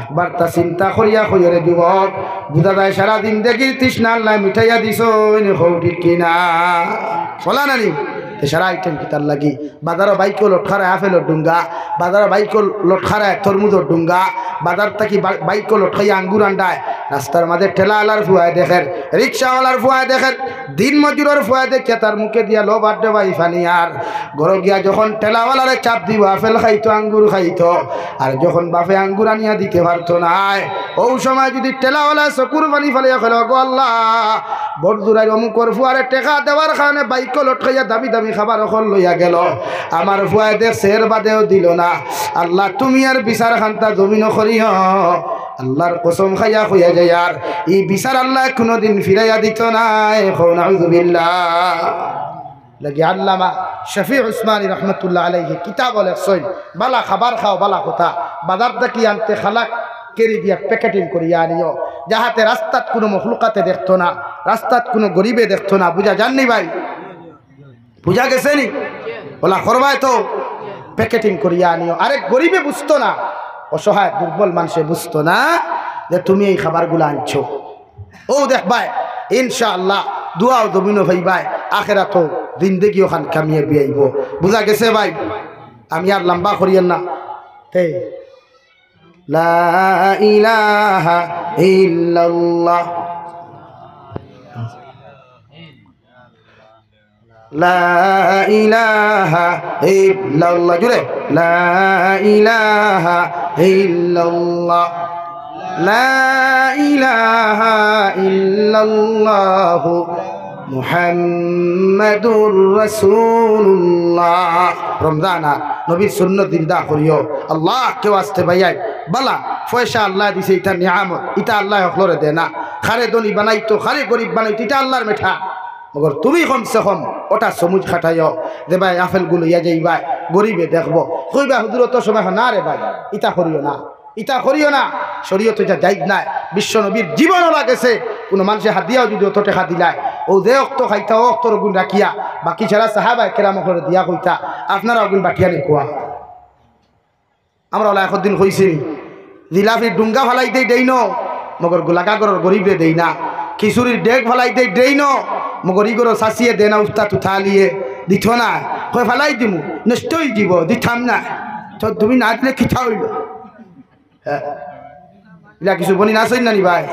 একবার তা চিন্তা করিয়া কইও রে যুবক, বুঝা যায় সারা জিন্দেগির তৃষ্ণা আল্লায় মিটাইয়া দিছইন, কও ঠিক কি না? বলা না নি? তে সারা আইটেম কিতার লাগি? বাজারো বাইকো লটকারায় আপেলর ডুঙ্গা, বাজারো বাইকো লটকারায় তরমুজর ডুঙ্গা, বাজার থাকি বা-, বাইকো লটকাইয়া আঙ্গুর আন্ডায়, রাস্তার মাঝে ঠেলাওয়ালার ফুয়ায় দেখের, রিক্সাওয়ালার ফুয়ায় দেখের, দিন মজুরর ফুয়ায় দেখিয়া তার মুখে দিয়া লো বাদ দেবাই ফানি আর ঘরো গিয়া যখন ঠেলাওয়ালারে চাপ দিব, আপেল খাইতো, আঙ্গুর খাইতো, আর যখন বাপে আঙ্গুর আনিয়া দিতে পারতো নায়, অউ সময় যদি ঠেলাওয়ালায় চকুর পানি ফালাইয়া কইলো, "গো আল্লাহ, বড়জুরাইর অমুকর ফুয়ারে টেকা দেওয়ার কারণে বাইকো লটকাইয়া দামি দামি খাবার অকল লইয়া গেল, আমার ফুয়ায় দেখছে এর বাদেও দিল না, আল্লাহ তুমি আর বিচার খান্তা জমিনো করিও।" আল্লাহর কসম খাইয়া কইয়া যাইয়ার, ই বিচার আল্লায় কুনুদিন ফিরাইয়া দিতো নায়। কও নাউজুবিল্লাহ। লাগি আল্লামা শফি উসমানী রহমতুল্লাহ আলাইহি কিতাবো লেখছইন, বালা খাবার খাও, বালা কথা, বাজার থাকি আনতে খালা কেরি দিয়া প্যাকেটিং করিয়া আনিও, যাহাতে রাস্তাত কুনু মখলুকাতে দেখতো না, রাস্তাত কুনু গরিবে দেখতো না। বুঝা যার নি ভাই? বুঝা গেছে নি? ওলা করবায় তো প্যাকেটিং করিয়া আনিও। আরেক গরিবে বুঝতো না, অসহায় দুর্বল মানষে বুঝতো না যে তুমি এই খাবারগুলা আনছো। অউ দেখবায়, ইনশাআল্লাহ, দুয়াও জমিনো পাইবায়, আখেরাতো জিন্দেগি অখান কামিয়াবি আইবো। বুঝা গেছে ভাই? আমি আর লম্বা করিয়ার না। তে, লা ইলাহা ইল্লাল্লাহ। লা ইলাহা ইল্লাল্লাহ। জুরে। লা ইলাহা ইল্লাল্লাহ। লা ইলাহা ইল্লাল্লাহ। মুহাম্মাদুর রাসূলুল্লাহ। রমজান আর নবীর সুন্নত জিন্দা করিও। আল্লাহকে ওয়াস্তে ভাইয়াই, বালা পয়সা আল্লায় দিছে, ইটা নিয়ামত, ইটা আল্লায় হকলরে দেয় না। খারে ধনী বানাইতো, খারে গরিব বানাইতো, ইটা আল্লাহর মেঠা। মগর তুমি কমসে কম ওটা সমুজ খাটাইও, যে ভাই আপেলগু লইয়া যাইবায়, গরিবে দেখবো। কইবা, "হুজুর, অত সময় হয় না রে ভাই, ইতা করিও না, ইতা করিও না।" শরীয়তো ইতা জায়েজ নায়। বিশ্ব নবীর জীবন ওলা গেছে, কুনু মানষে হাদিয়াও যদি অত টেকা দিলায়, অউ যে অক্ত খাইতা, অউ অক্তর অগুন রাখিয়া, বাকি সারা সাহাবায়ে কেরাম অকলরে দিয়া কইতা, "আপনারা অগুন বাটিয়া নিকুয়া।" আমরা ওলা একদিন কইছি নি, জিলাপির ডুঙ্গা ফালাই দেই ড্রেইনো, মগর গোলাগা ঘরর গরিবরে দেই না। খিচুড়ির ডেগ ফালাই দেই ড্রেইনো, মগর ই ঘরর চাচিয়ে দেয় না, উস্তাদ উঠালিয়ে দিত না। কয়, "ফালাই দিমু, নষ্ট অই দিব, দিতাম না।" তো তুমি না দিলে কিতা অইলো? হ্যাঁ? ইলা কিছু বনি না চইন না নি ভাই?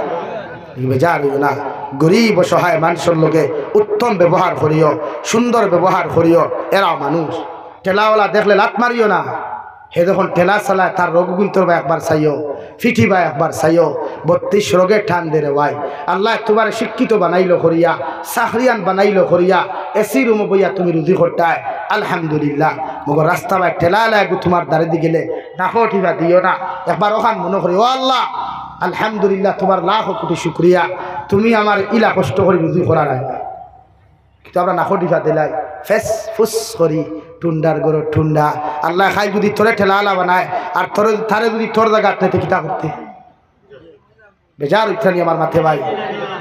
বেজার অইও না। গরিব অসহায় মানষর লগে উত্তম ব্যবহার করিও, সুন্দর ব্যবহার করিও। এরাও মানুষ। ঠেলাওয়ালা দেখলে লাত মারিও না। হে যখন ঠেলা চালায়, তার রোগ গুন্তর বা একবার চাইও, ফিঠি বা একবার চাইও, বত্রিশ রোগে টান দে রে ভাই। আল্লায় তুমারে শিক্ষিত বানাইলো করিয়া, চাকরিয়ান বানাইলো করিয়া, এসি রুমো বইয়া তুমি রুজি করতায়, আলহামদুলিল্লাহ। মগর রাস্তা বায় ঠেলাওয়ালা এগু তুমার দারেদি গেলে নাকো টিপা দিও না, একবার অখান মনো করি, "ও আল্লাহ, আলহামদুলিল্লাহ, তুমার লাখ কোটি শুকরিয়া, তুমি আমার ইলা কষ্ট করি রুজি করার আগে।" কিন্তু আমরা নাকো টিপা দিলাই, ফেস ফুস করি, টুন্ডার ঘরর টুন্ডা। আল্লায় খাই যদি তোরে ঠেলাওয়ালা বানায়, আর তোরে, তারে যদি তোর জাগাত নেয়, তে কিতা করতে? বেজার অইতা নি আমার মাতে ভাই,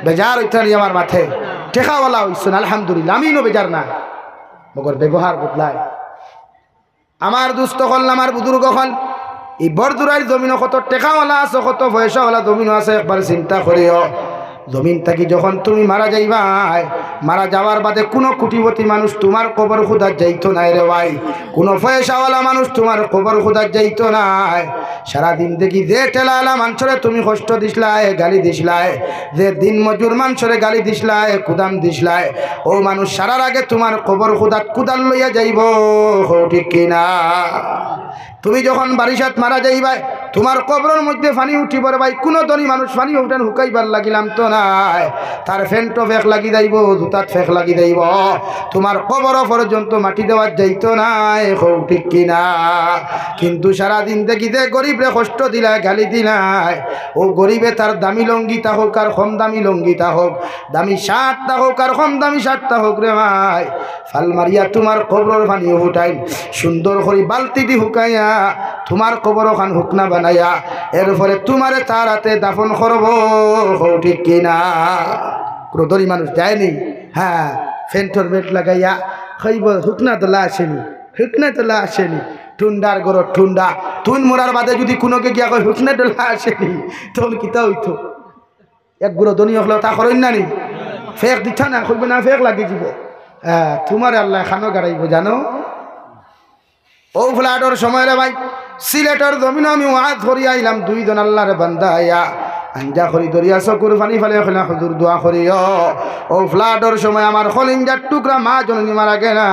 বেজার অইতা নি আমার মাতে। টেকাওয়ালা অইছইন, আলহামদুলিল্লাহ, আমিও বেজার না, মগর ব্যবহার বদলায়। আমার দুস্ত অকল, আমার বুজুর্গ অকল, ই বড়জুরাইর জমিনো কত টেকাওয়ালা আছে, কত পয়সাওয়ালা জমিনো আছে, একবার চিন্তা করিও। জমিন থাকি যখন তুমি মারা যাইবায়, মারা যাওয়ার বাদে কুনু কোটিপতি মানুষ তুমার কবর খুদাত যাইতো নায় রে ভাই, কুনু পয়সাওয়ালা মানুষ তুমার কবর খুদাত যাইতো নায়। সারা জিন্দেগি যে ঠেলাওয়ালা মানষরে তুমি কষ্ট দিছলায়, গালি দিছলায়, যে দিন মজুর মানষরে গালি দিছলায়, কুদাম দিছলায়, অউ মানুষ সারার আগে তুমার কবর খুদাত কুদাল লইয়া যাইবো, কও ঠিক কি না? তুমি যখন বারিশাত মারা যাইবায়, তুমার কবরর মধ্যে পানি উঠিবো রে ভাই, কুনু ধনী মানুষ পানি উঠান হুকাইবার লাগিলাম তো নায়, তার ফেন্টো ফেক লাগি যাইবো, জুতাত ফেক লাগি যাইবো, তুমার কবরও পর্যন্ত মাটি দেওয়া যাইতো নায়, কও ঠিক কি না? কিন্তু সারা জিন্দেগি যে গরিবরে কষ্ট দিলায়, গালি দিলায়, অউ গরিবে তার দামি লুঙ্গি থাকউক আর কম দামি লুঙ্গি থাকউক, দামি শার্ট থাকউক আর কম দামি শার্ট থাকউক রে ভাই, ফাল মারিয়া তুমার কবরর পানি উঠাইন, সুন্দর করি বালতি দি হুকাইয়া তুমার কবর অখান হুকনা বানাইয়া, এরপরে তুমারে তার আতে দাফন করবো, কও ঠিক কি না? কুনু ধনী মানুষ যায়নি, হ্যাঁ, ফেন্টর বেট লাগাইয়া কইবো, "হুকনা দলা আসেনি, হুকনা দলা আসেনি।" টুন্ডার ঘরো টুন্ডা, তুইন মরার বাদে যুদি কুনুগে গিয়া কয়, "হুকনা দলা আসেনি," তখন কিতা অইতো? এক গুরু ধনী অকলে তা করইন না নি? ফেক দিতা না, কইবো না, ফেক লাগি যিবো। আহ, তুমারে আল্লায় খানো গাড়াইবো, জানো? অউ flood-অর সময় রে ভাই, সিলেটর জমিনো আমি ওয়াজ করি আইলাম, দুইজন আল্লার বান্দা আইয়া আঞ্জা করি ধরিয়া চকুর পানি ফালে কইলা, "হুজুর, দোয়া করিও।" অউ flood-অর সময় আমার কলিঞ্জার টুকরা মা জননী মারা গেলা।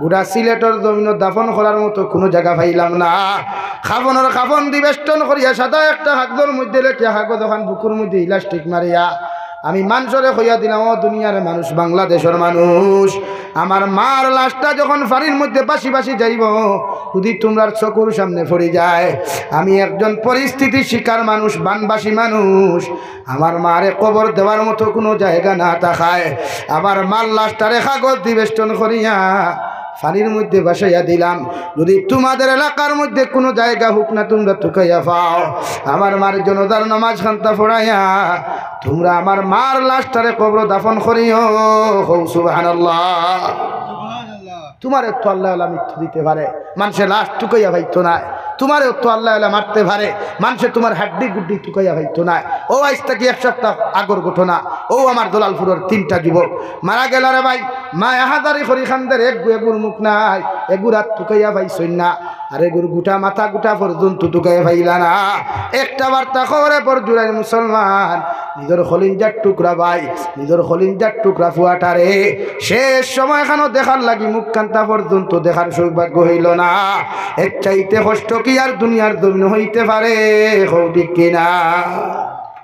গুড়া সিলেটর জমিনো দাফন করার মতো কুনু জাগা পাইলাম না। কাফনর কাফন দি বেষ্টন করিয়া সাদা একটা কাগজর মধ্যে লেখিয়া, কাগজ অখান বুকুর মধ্যে ইলাস্টিক মারিয়া, আমি মানষরে কইয়া দিলাম, "ও দুনিয়ার মানুষ, বাংলাদেশর মানুষ, আমার মার লাশটা যখন পানির মধ্যে ভাসি ভাসি যাইবো, যুদি তুমরার চকুর সামনে পড়ি যায়, আমি একজন পরিস্থিতির শিকার মানুষ, বানবাসী মানুষ, আমার মারে কবর দেওয়ার মতো কুনু জাগা না থাকায় আমার মার লাশটারে কাগজ দি বেষ্টন করিয়া পানির মধ্যে ভাসাইয়া দিলাম। যুদি তুমাদের এলাকার মধ্যে কুনু জাগা হুকনা তুমরা তুকাইয়া পাও, আমার মার জনাজার নামাজ খান্তা পড়াইয়া তুমরা আমার মার লাশটারে কবরো দাফন করিও।" কও সুবহানাল্লাহ। তুমারে তো আল্লায় ওলা মৃত্যু দিতে পারে, মানষে লাশ তুকাইয়া পাইতো নায়। তুমারে তো আল্লায় ওলা মারতে পারে, মানষে তুমার হাড্ডি গুড্ডি তুকাইয়া পাইতো নায়। অউ আইজ থাকি এক সপ্তাহ আগর ঘটনা, অউ আমার দলালপুরর তিনটা যুবক মারা গেলা রে ভাই। মায় আহাজারি করি কান্দের, এগু এগুর মুখ নাই, এগুর আত তুকাইয়া পাইছইন না, আর এগুর গুটা মাথা গুটা পর্যন্ত তুকাইয়া পাইলা না। একটা বার্তা কও রে বড়জোড়াইন মুসলমান, নিজর কলিঞ্জার টুকরা ভাই, নিজর কলিঞ্জার টুকরা ফুয়াটারে শেষ সময়খানো দেখার লাগি মুখ কান্তা পর্যন্ত দেখার সৌভাগ্য অইলো না। এর চাইতে কষ্ট কি আর দুনিয়ার জমিনো অইতে পারে? কও ঠিক কি না?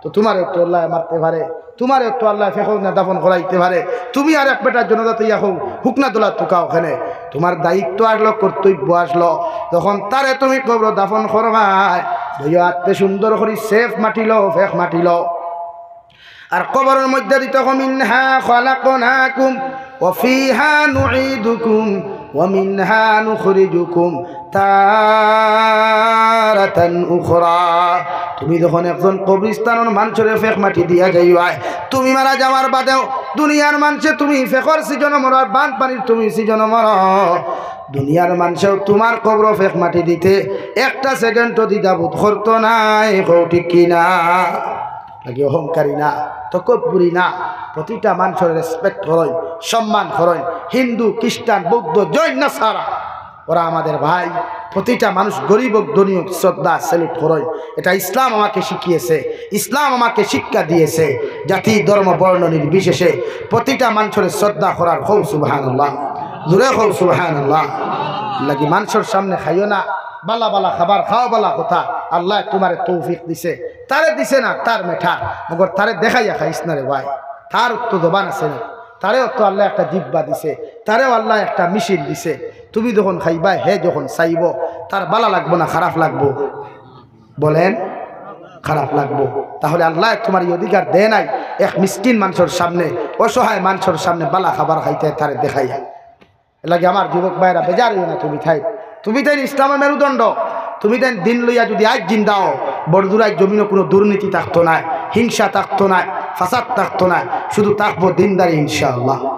তো তুমারে তো আল্লায় মারতে পারে, তুমারে তো আল্লায় ফেকো না দাফন করাইতে পারে। তুমি আর এক বেটার জনাজাত ইয়া কও, হুকনা দলা তুকাও কেনে। তুমার দায়িত্ব আসলো, কর্তব্য আসলো, যখন তারে তুমি কবরো দাফন করবায়, দুইও আতে সুন্দর করি সেফ মাটি লও, ফেক মাটি লও। আর কবরর মধ্যে দিতে কও, "মিনহা খালাকনাকুম ওয়া ফিহা নুঈদুকুম ওয়া মিনহা নুখরিজুকুম তারাতান উখরা।" তুমি যখন একজন কবরস্থানর মানষরে ফেক মাটি দিয়া যাইবায়, তুমি মারা যাওয়ার বাদেও দুনিয়ার মানষে তুমি ফেকর সিজনো মরো, আর বানপানির তুমি সিজনো মরো, দুনিয়ার মানষেও তুমার কবরো ফেক মাটি দিতে একটা সেকেন্ডও দ্বিধাবোধ করতো নায়। কও ঠিক কি না? লাগি অহংকারী না, তকব্বুরি না, প্রতিটা মানষর রেসপেক্ট করইন, সম্মান করইন। হিন্দু, খ্রিস্টান, বৌদ্ধ, জৈন, নাসারা, ওরা আমাদের ভাই। প্রতিটা মানুষ গরিব হোক, ধনী হোক, শ্রদ্ধা, স্যালুট করইন। এটা ইসলাম আমাকে শিখিয়েছে, ইসলাম আমাকে শিক্ষা দিয়েছে। জাতি, ধর্ম, বর্ণ নির্বিশেষে প্রতিটা মানষরে শ্রদ্ধা করার। কও সুবহানাল্লাহ, জোরে কও সুবহানাল্লাহ। লাগি মানষর সামনে খাইও না, বালা বালা খাবার খাও, বালা কথা। আল্লায় তুমারে তৌফিক দিছে, তারে দিছে না, তার ম্যাটার, মগর তারে দেখাইয়া খাইস না রে ভাই। তার তো জবান আছে না, তারেও তো আল্লায় একটা জিব্বা দিছে, তারেও আল্লায় একটা মেশিন দিছে। তুমি যখন খাইবায়, হে যখন চাইবো, তার বালা লাগবো না খারাপ লাগবো? বলেন, খারাপ লাগবো। তাহলে আল্লায় তুমার ই অধিকার দেয় নাই এক মিসকিন মানষর সামনে, অসহায় মানষর সামনে বালা খাবার খাইতে, তারে দেখাইয়া। এর লাগি আমার যুবক ভাইরা, বেজার অইও না। তুমি তাইন, তুমি তাইন ইসলামর মেরুদণ্ড। তুমি তাইন দিন লইয়া যুদি আইজ জিন্দা অও, বড়জোড়াইন জমিনো কুনু দুর্নীতি থাকতো নায়, হিংসা থাকতো নায়, ফাসাদ থাকতো নায়, শুধু থাকবো দিনদারি ইনশাআল্লাহ।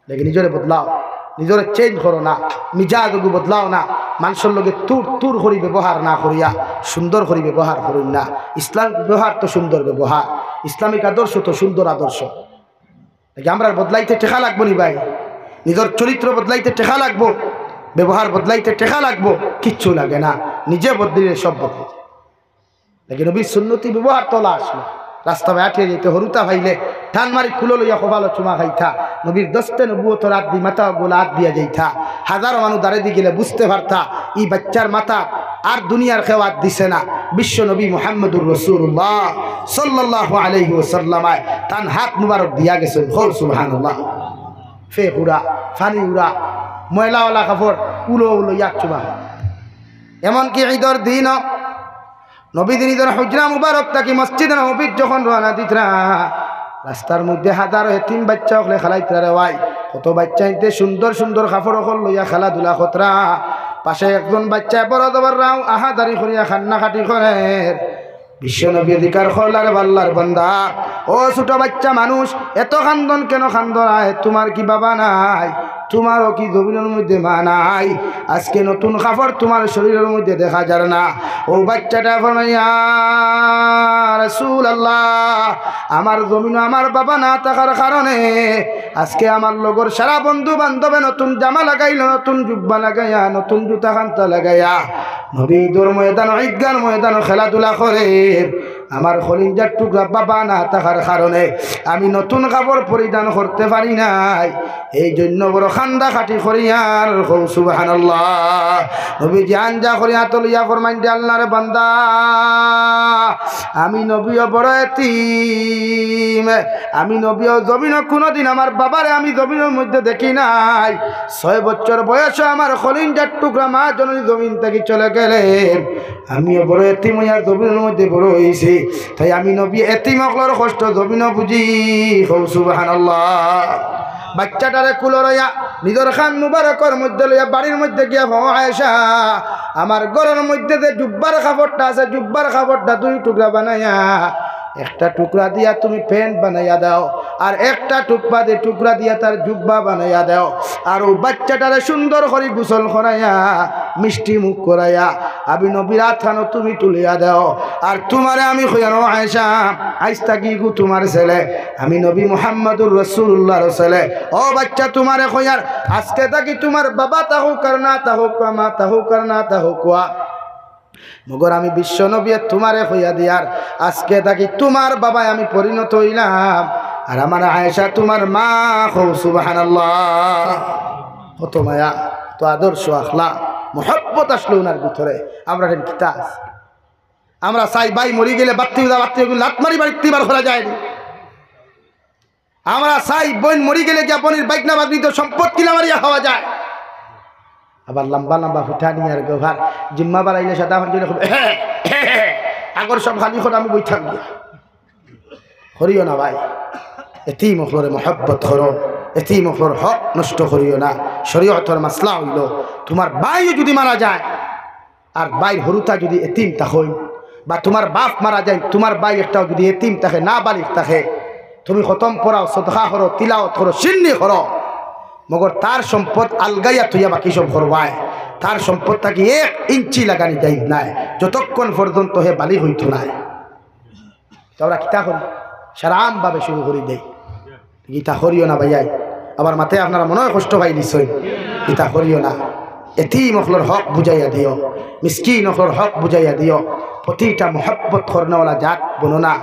লেকিন নিজরে বদলাও, নিজরে চেঞ্জ করো না, মিজাজ অগু বদলাও না। মানষর লগে তুর তুর করি ব্যবহার না করিয়া সুন্দর করি ব্যবহার করইন না। ইসলামিক ব্যবহার তো সুন্দর ব্যবহার, ইসলামিক আদর্শ তো সুন্দর আদর্শ। লেকিন আমরার বদলাইতে টেকা লাগবো নি ভাই? নিজর চরিত্র বদলাইতে টেকা লাগবো, ব্যবহার বদলাইতে টেকা লাগবো, কিচ্ছু লাগে না। নিজে বদলিলে সব বদলে যায়। লেকিন নবীর সুন্নতি ব্যবহার তোলা আসলো। রাস্তা বায় আটিয়া যাইতে হুরুতা পাইলে টান মারি কুলো লইয়া কপালো চুমা খাইতা। নবীর দস্তে নবুয়তর আত দি মাথা অগুলা আত দিয়া যাইতা। হাজারো মানুষ দারেদি গেলে বুঝতে পারতা, ই বাইচ্চার মাথা আর দুনিয়ার কেউ আত দিছে না। বিশ্বনবী মুহাম্মদুর রাসূলুল্লাহ সাল্লাল্লাহু আলাইহি ওয়াসাল্লাম তান হাত মুবারক দিয়া গেছইন। কও সুবহানাল্লাহ। ফেক উড়া, পানি উড়া, ময়লাওয়ালা কাপড়, উলো উলো ইয়াক চুবা। এমনকি ঈদর দিনও নবীজি নিজর হুজরা মুবারক থাকি মসজিদে নববীত যখন রওনা দিতরা, রাস্তার মধ্যে হাজারো এতিম বাইচ্চা অকলে খেলাইতরা রে ভাই। কত বাইচ্চা ইনতে সুন্দর সুন্দর কাপড় অকল লইয়া খেলাধুলা করতরা। পাশে একজন বাইচ্চায় বড় জবর রাও আহাজারি করিয়া কান্নাকাটি করের। বিশ্বনবীয়ে জিকার করলা রে আল্লার বান্দা, ও ছোট বাইচ্চা মানুষ, এত কান্দন কেনে কান্দরায়? তুমার কি বাবা নাই? তুমারও কি জমিনর মধ্যে মা নাই? আজকে নতুন কাপড় তুমার শরীরর মধ্যে দেখা যার না। অউ বাইচ্চাটায় ফরমায়, ইয়া রাসূলুল্লাহ, আমার জমিনো আমার বাবা না থাকার কারণে আজকে আমার লগর সারা বন্ধু বান্ধবে নতুন জামা লাগাইলো, নতুন জুব্বা লাগাইয়া, নতুন জুতা কান্তা লাগাইয়া। নবী ঈদর ময়দানো, ঈদগার ময়দানো খেলাধুলা করের। আমার কলিজার টুকরা বাবা না থাকার কারণে আমি নতুন কাপড় পরিধান করতে পারি নাই, এই জন্য বড় কান্দাকাটি করিয়ার। কও সুবহানাল্লাহ। নবীজি আঞ্জা করিয়া আতো লইয়া ফরমাইন দে, আল্লার বান্দা, আমি নবীও বড় এতিম, আমি নবীও জমিনো কুনুদিন আমার বাবারে আমি জমিনর মধ্যে দেখি নাই। ছয় বছর বয়সে আমার কলিজার টুকরা মা জননী জমিন থাকি চলে গেলেন। আমিও বড় এতিম অইয়া জমিনর মধ্যে বড় অইছি, তাই আমি নবী এতিম অকলর কষ্ট জমিনো বুঝি। কও সুবহানাল্লাহ। বাইচ্চাটারে কুলো লইয়া, নিজর কান মুবারকর মধ্যে লইয়া বাড়ির মধ্যে গিয়া কয়, আয়েশা, আমার ঘরর মধ্যে যে জুব্বার কাপড়টা আছে, জুব্বার কাপড়টা দুই টুকরা বানাইয়া একটা টুকরা দিয়া তুমি প্যান্ট বানাইয়া দাও, আর একটা টুকরা দি-, টুকরা দিয়া তার জুব্বা বানাইয়া দাও। আর অউ বাইচ্চাটারে সুন্দর করি গোসল করাইয়া, মিষ্টি মুখ করাইয়া, আমি নবীর আতখানো তুমি তুলিয়া দাও। আর তুমারে আমি কইয়ার, ও আয়েশা, আইজ থাকি ইগু তুমার ছেলে, আমি নবী মুহাম্মাদুর রাসূলুল্লাহর ছেলে। ও বাইচ্চা, তুমারে কইয়ার, আজকে থাকি তুমার বাবা থাকউক আর না থাকউক, মা থাকউক আর না থাকউক, মগর আমি বিশ্বনবীয়ে তুমারে কইয়া দিয়ার, আজকে থাকি তুমার বাবায় আমি পরিণত অইলাম, আর আমার আয়েশা তুমার মা। কও সুবহানাল্লাহ। কত মায়া, কত আদর্শ, আখলাক, মহব্বত আছলো উনার ভিতরে। আমরার কিতা আছে? আমরা চাই ভাই মরি গেলে বাত্তি উদা বাত্তি ওগুলো লাত মারি বাড়িত বার করা যায়নি। আমরা চাই বইন মরি গেলে গিয়া বইনর বাইগনা বাগনিত সম্পদ কিলা মারিয়া খাওয়া যায়। আবার লম্বা লম্বা ফুটানি আর গোভার জিম্মা বাড়াইলে সাদা হন দিলে খুব আগর সব খালি করে আমি বইতাম গিয়া। করিও না ভাই, এতিম অকলরে মহব্বত করো, এতিম অকলর হক নষ্ট করিও না। শরীয়তর মাসলা অইলো, তুমার ভাইও যদি মারা যায়, আর ভাইর হুরুতা যদি এতিম থাকইন, বা তুমার বাপ মারা যায়, তুমার ভাই একটাও যদি এতিম থাকে, নাবালিগ থাকে, তুমি খতম পড়াও, সদকা করো, তিলাওত করো, শিন্নি করো, মগর তার সম্পদ আলগাইয়া থইয়া বাকি সব করবায়। তার সম্পদ থাকি এক ইঞ্চি লাগানি যাইত নায়, যতক্ষণ পর্যন্ত হে বালিগ অইতো নায়। তো আমরা কিতা করি? সারা আমভাবে শুরু করি দেই। কিতা করিও না ভাইয়াই, আবার মাতে আপনারা মনে হয় কষ্ট পাইলিছইন। কিতা করিও না, এতিম অকলর হক বুঝাইয়া দিও, মিসকিন অকলর হক বুঝাইয়া দিও। প্রতিটা মহব্বত করনেওয়ালা জাত বনো না,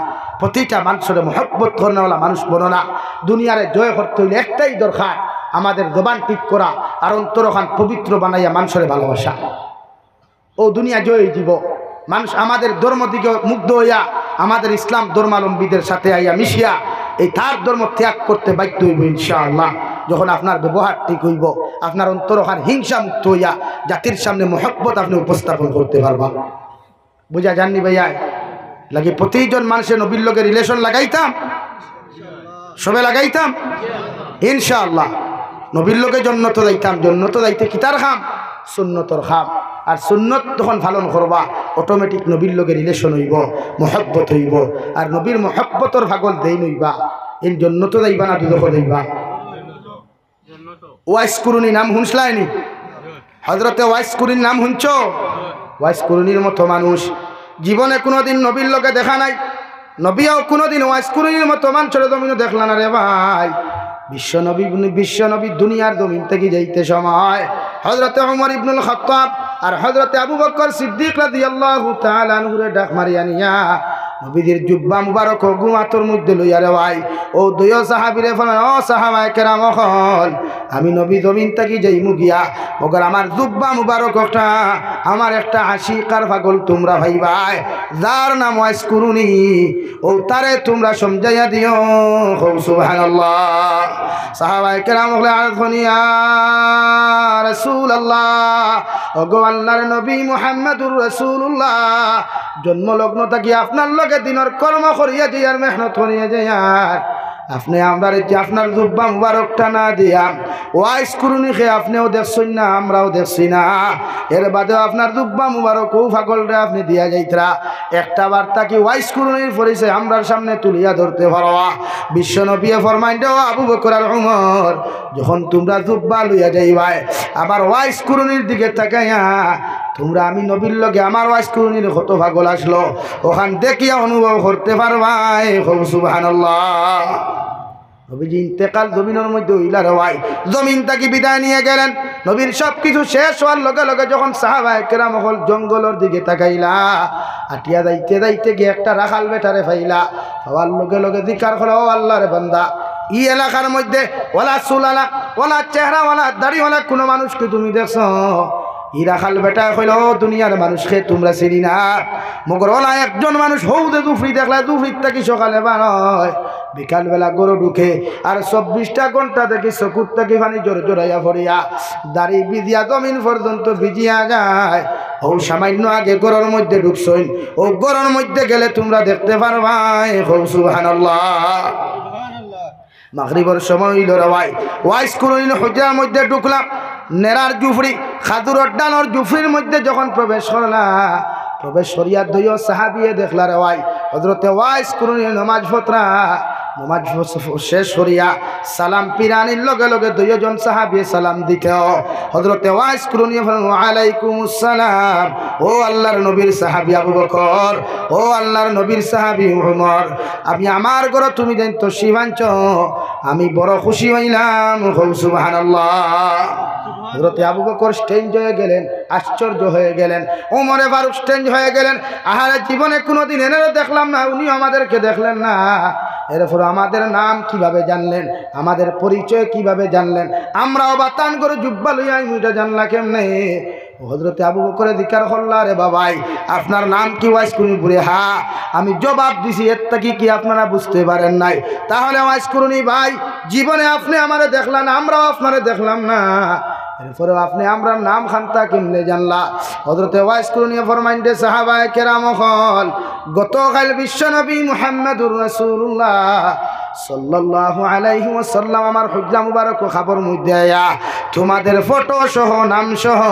প্রতিটা মানুষরে মহব্বত করনেওয়ালা মানুষ বনো না। দুনিয়ারে জয় করতে অইলে একটাই দরকার, আমাদের জবান ঠিক করা আর অন্তরখান পবিত্র বানাইয়া মানুষরে ভালোবাসা। ও দুনিয়া জয় অইযিবো। মানুষ আমাদের ধর্ম দিকে মুগ্ধ অইয়া আমাদের ইসলাম ধর্মাবলম্বীদের সাথে আইয়া মিশিয়া এই তার ধর্ম ত্যাগ করতে বাধ্য অইবো ইনশাআল্লাহ। যখন আপনার ব্যবহার ঠিক অইবো, আপনার অন্তরখান হিংসা মুক্ত অইয়া জাতির সামনে মহব্বত আপনে উপস্থাপন করতে পারবা। বুঝা যাননি ভাইয়াই? লাগি প্রতিজন মানুষে নবীর লগে relation লাগাইতাম, সবে লাগাইতাম ইনশাআল্লাহ। নবীর লগে জন্নতো যাইতাম। জন্নতো যাইতে কিতার কাম? সুন্নতর কাম। আর সুন্নত যখন পালন করবা, automatic নবীর লগে relation অইবো, মহব্বত অইবো। আর নবীর মহব্বতর পাগল যেইন অইবা, এইন জন্নতো যাইবা না দুজখো যাইবা? ওয়াইস কুরুনি নাম হুনছলায়নি? হজরতে ওয়াইস কুরুনির নাম হুনছো? ওয়াইস কুরুনির মতো মানুষ, জীবনে কুনুদিন নবীর লগে দেখা নাই, নবীও কুনুদিন ওয়াইস কুরুনির মতো মানুষরে জমিনো দেখলা না রে ভাই। বিশ্বনবী, বিশ্বনবী দুনিয়ার জমিন থাকি যাইতে সময় হজরতে ওমর ইবনুল খাত্তাব আর হজরতে আবু বকর সিদ্দিক রাদিয়াল্লাহু তাআলা আনহুরে ডাক মারিয়া নিয়া নবীজির জুব্বা মুবারক অগু আতর মধ্যে লইয়া রে ভাই, অউ দুইও সাহাবীরে ফরমাইন, "ও সাহাবায়ে কেরাম অকল, আমি নবী জমিন থাকি যাইমু গিয়া, মগর আমার জুব্বা মুবারক অকটা, আমার একটা আশিকার পাগল তুমরা পাইবায়, যার নাম ওয়াইস কুরুনি, অউ তারে তুমরা সমঝাইয়া দিও।" কও সুবহানাল্লাহ। সাহাবায়ে কেরাম অকলে আরজ করইন, "ইয়া রাসূলুল্লাহ, ওগো আল্লাহর নবী মুহাম্মাদুর রাসূলুল্লাহ, জন্মলগ্ন থাকি আপনার লগে দিনর কর্ম করিয়া যাইয়ার, মেহনত করিয়া যাইয়ার, আপনে আমরারে যে আপনার জুব্বা মুবারকটা না দিয়া ওয়াইস কুরুনিকে আপনেও দেখছইন না, আমরাও দেখছি না। এর বাদেও আপনার জুব্বা মুবারক অউ পাগলরে আপনে দিয়া যাইতরা, একটা বার থাকি ওয়াইস কুরুনির পরিচয় আমরার সামনে তুলিয়া ধরতে পারবা।" বিশ্বনবীয়ে ফরমাইন, "ও আবু বকর আর উমর, যখন তুমরা জুব্বা লইয়া যাইবায়, আবার ওয়াইস কুরুনির দিকে তাকাইয়া তুমরা আমি নবীর লগে আমার ওয়াইস কুরুনির কত পাগল আছলো, অখান দেখিয়া অনুভব করতে পারবায়।" কও সুবহানাল্লাহ। নবীজি ইন্তেকাল জমিনর মধ্যে অইলা রে ভাই, জমিন থাকি বিদায় নিয়া গেলেন। নবীর সব কিছু শেষ অওয়ার লগে লগে যখন সাহাবায়ে কেরাম অকল জঙ্গলর দিকে তাকাইলা, আটিয়া যাইতে যাইতে গিয়া একটা রাখাল বেটারে পাইলা, পাওয়ার লগে লগে জিকার করলা, "ও আল্লাহর বান্দা, ই এলাকার মধ্যে অলা চুলআলা, অলা চেহারাআলা, দাড়িআলা কুনু মানুষ কি তুমি দেখছো?" ই রাখাল বেটায় কইলো, "ও দুনিয়ার মানুষরে তুমরা চিনি না, মগর অলা একজন মানুষ হউ যে জুফরি দেখলায়, জুফরির থাকি সকালে বার অয়, বিকালবেলা ঘরো ঢুকে, আর চব্বিশটা ঘন্টা থাকি চকুর থাকি পানি ঝরঝরাইয়া পড়িয়া, দাড়ি ভিজিয়া জমিন পর্যন্ত ভিজিয়া যায়। অউ সামান্য আগে ঘরর মধ্যে ঢুকছইন, অউ ঘরর মধ্যে গেলে তুমরা দেখতে পারবায়।" কও সুবহানাল্লাহ। মাগরিবর সময় অইলো রে ভাই, ওয়াইস কুরুনির হুজরার মধ্যে ঢুকলা, নেরার জুফরি, খাজুরর ডালর জুফরির মধ্যে যখন প্রবেশ করলা, প্রবেশ করিয়া দুইও সাহাবিয়ে দেখলা রে ভাই, হজরতে ওয়াইস কুরুনিয়ে নমাজ পড়রা, নমাজ ফ-, শেষ করিয়া সালাম ফিরানির লগে লগে দুইওজন সাহাবিয়ে সালাম দিতে, হজরতে ওয়াইস কুরুনিয়ে ফরমাইন, "ওয়ালাইকুমুস সালাম, ও আল্লাহর নবীর সাহাবী আবু বকর, ও আল্লাহর নবীর সাহাবী উমর, আমি আমার ঘরো তুমি যেইন তশরিফ আনছো, আমি বড় খুশি অইলাম।" কও সুবহানাল্লাহ। হজরতে আবু বকর strange হয়ে গেলেন, আশ্চর্য হয়ে গেলেন। ওমরে ফারুক strange হয়ে গেলেন, "আহারে, জীবনে কুনুদিন এনারে দেখলাম না, উনিও আমাদেরকে দেখলেন না, এরপর আমাদের নাম কিভাবে জানলেন, আমাদের পরিচয় কিভাবে জানলেন? আমরাও বা তান ঘরো জুব্বা লইয়া আইমু, ইটা জানলা কেমনে?" হজরতে আবু বকরে জিকার করলা, "রে বাবাই, আপনার নাম কি?" ওয়াইস কুরুনি বলে, "হ্যাঁ।" আমি জবাব দিছি, এর থাকি কি আপনারা বুঝতে পারেন নাই? তাহলে ওয়াইস কুরুনি ভাই, জীবনে আপনে আমারে দেখলা না, আমরাও আপনারে দেখলাম না, এরপরেও আপনে আমরার নাম খান্তা কেমনে জানলা? হজরতে ওয়াইস কুরুনিয়ে ফরমাইন দে, সাহাবায়ে কেরাম অকল, গতকাইল বিশ্বনবী মুহাম্মাদুর রাসূলুল্লাহ সাল্লাল্লাহু আলাইহি ওয়াসাল্লাম আমার হুজরা মুবারক খাবর মধ্যে আইয়া তোমাদের ফটো সহ নাম সহ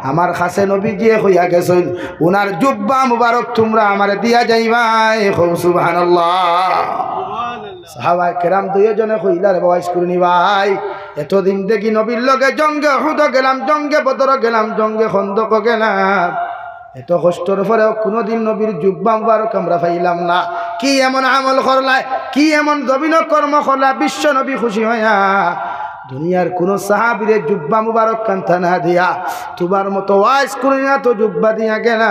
আমার কাছে নবীজিয়ে কইয়া গেছইন, উনার জুব্বা মুবারক তুমরা আমারে দিয়া যাইবায়। কও সুবহানাল্লাহ। সাহাবায়ে কেরাম দুইওজনে কইলা, "রে বাবা ওয়াইস কুরুনি ভাই, এতদিন দেখি নবীর লগে জঙ্গে উহুদও গেলাম, জঙ্গে বদরও গেলাম, জঙ্গে খন্দকও গেলাম, এত কষ্টর পরেও কুনুদিন নবীর জুব্বা মুবারক আমরা পাইলাম না। কি এমন আমল করলায়, কি এমন জঘন্য কর্ম করলায়, বিশ্বনবী খুশি অইয়া দুনিয়ার কুনু সাহাবীরে জুব্বা মুবারক খান্তা না দিয়া তুমার মতো ওয়াইস কুরুনিয়ে তো জুব্বা দিয়া গেলা?"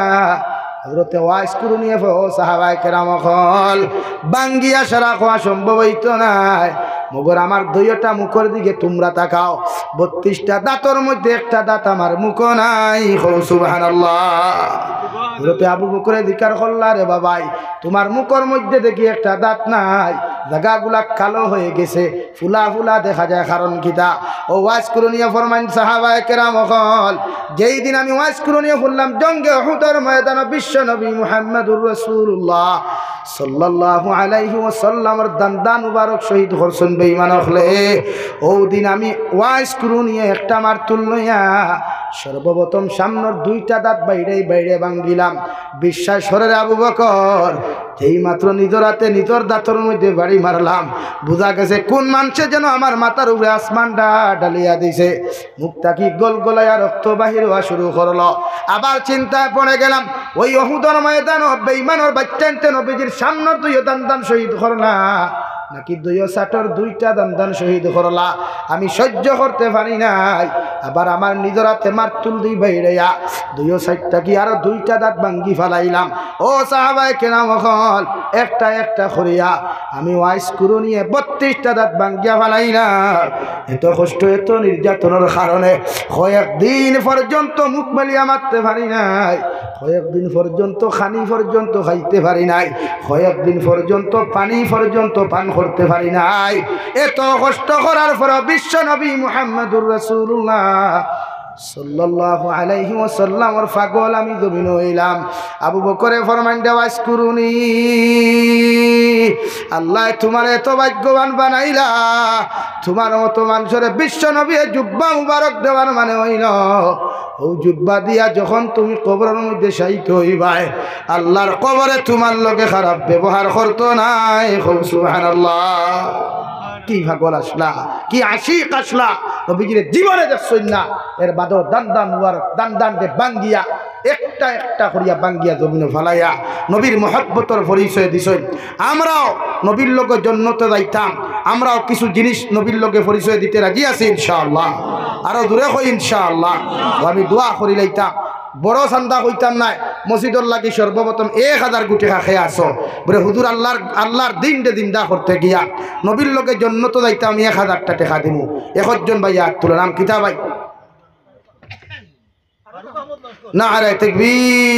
হজরতে ওয়াইস কুরুনিয়ে ফ-, ও সাহাবায়ে কেরাম অকল, ভাঙ্গিয়া সারা কওয়া সম্ভব অইতো নায়, মগর আমার দুইওটা মুখর দিকে তুমরা তাকাও, বত্রিশটা দাঁতর মধ্যে একটা দাঁত আমার মুখো নাই। কও সুবহানাল্লাহ। হজরতে আবু বকরে জিকার করলা, "রে বাবাই, তুমার মুখর মধ্যে দেখি একটা দাঁত নাই, জাগাগুলা কালো হয়ে গেছে, ফুলা ফুলা দেখা যায়, কারণ কিতা?" ও ওয়াইস কুরুনিয়ে ফরমাইন, সাহাবায়ে কেরাম অকল, যেই দিন আমি ওয়াইস কুরুনিয়ে হুনলাম জঙ্গে উহুদর ময়দানো বিশ্বনবী মুহাম্মাদুর রাসূলুল্লাহ সাল্লাল্লাহু আলাইহি ওয়াসাল্লামর দান্দা মুবারক শহীদ করছইন বেঈমান অকলে, অউ দিন আমি ওয়াইস কুরুনিয়ে একটা মারতুল লইয়া সর্বপ্রথম সামনর দুইটা দাঁত বাইড়ে বাইড়ে ভাঙ্গিলাম। বিশ্বাস কররে আবু বকর, যেই মাত্র নিজর আতে নিজর দাঁতর মধ্যে বাড়ি মারলাম, বুঝা গেছে কুন মানষে যেন আমার মাথার উপরে আসমানটা ঢালিয়া দিছে। মুখ থাকি গলগলাইয়া রক্ত বাহির অওয়া শুরু করলো। আবার চিন্তায় পড়ে গেলাম, ওই উহুদর ময়দানো বেঈমানর বাইচ্চাইন্তে নবীজির সামনর দুইও দান্দান শহীদ করলা। বাকি দুইও সাটর দুইটা দান্দান শহীদ করলা, আমি সহ্য করতে পারি নাই। আবার আমার নিজর আতে মারতুল দি বাইড়াইয়া দুইও সাইটটা কি আরো দুইটা দাঁত ভাঙ্গি ফালাইলাম। ও সাহাবায়ে কেরাম অকল, একটা একটা করিয়া আমি ওয়াইস কুরুনিয়ে বত্রিশটা দাঁত ভাঙ্গিয়া ফালাইলাম। এত কষ্ট, এত নির্যাতনর কারণে কয়েকদিন পর্যন্ত মুখ মেলিয়া মাততে পারি নাই, কয়েকদিন পর্যন্ত খানি পর্যন্ত খাইতে পারি নাই, কয়েকদিন পর্যন্ত পানি পর্যন্ত পান করতে পারি নাই। এত কষ্ট করার পর বিশ্ব নবী মুহাম্মদুর রাসূলুল্লাহ সাল্লাল্লাহু আলাইহি ওয়াসাল্লামর পাগল আমি জমিন অইলাম। আবু বকরে ফরমাইন দেওয়া করুনি, আল্লায় তুমারে এত ভাগ্যবান বানাইলা, তুমার মতো মানষরে বিশ্ব নবীয়ে জুব্বা মুবারক দেওয়ার মানে অইলো, অউ জুব্বা দিয়া যখন তুমি কবরর মধ্যে শায়িত অইবায়, আল্লার কবরে তুমার লগে খারাপ ব্যবহার করতো নায়। কও সুবহানাল্লাহ। কি পাগল আছলা, কি আশিক আছলা, নবীজিরে জীবনে দেখছইন না, এর বাদেও দান্দান মুবারক, দান্দান দে ভাঙ্গিয়া, একটা একটা করিয়া ভাঙ্গিয়া জমিনো ফালাইয়া নবীর মহব্বতর পরিচয় দিছইন। আমরাও নবীর লগে জন্নতো যাইতাম, আমরাও কিছু জিনিস নবীর লগে পরিচয় দিতে রাজি আছি ইনশাআল্লাহ। আরো জুরে কই ইনশাআল্লাহ। তো আমি দোয়া করিলাইতাম, বড় চান্দা কইতাম নায়, মসজিদর লাগি সর্বপ্রথম এক হাজার গুটি খাখে আসো। বলে, "হুজুর, আল্লার, আল্লার দিনরে জিন্দা করতে গিয়া নবীর লগে জন্নতো যাইতাম, এক হাজারটা টেকা দিমু।" একজন ভাইয়ে আত তুলইন, নাম কিতা ভাই? নারায়ে তাকবীর।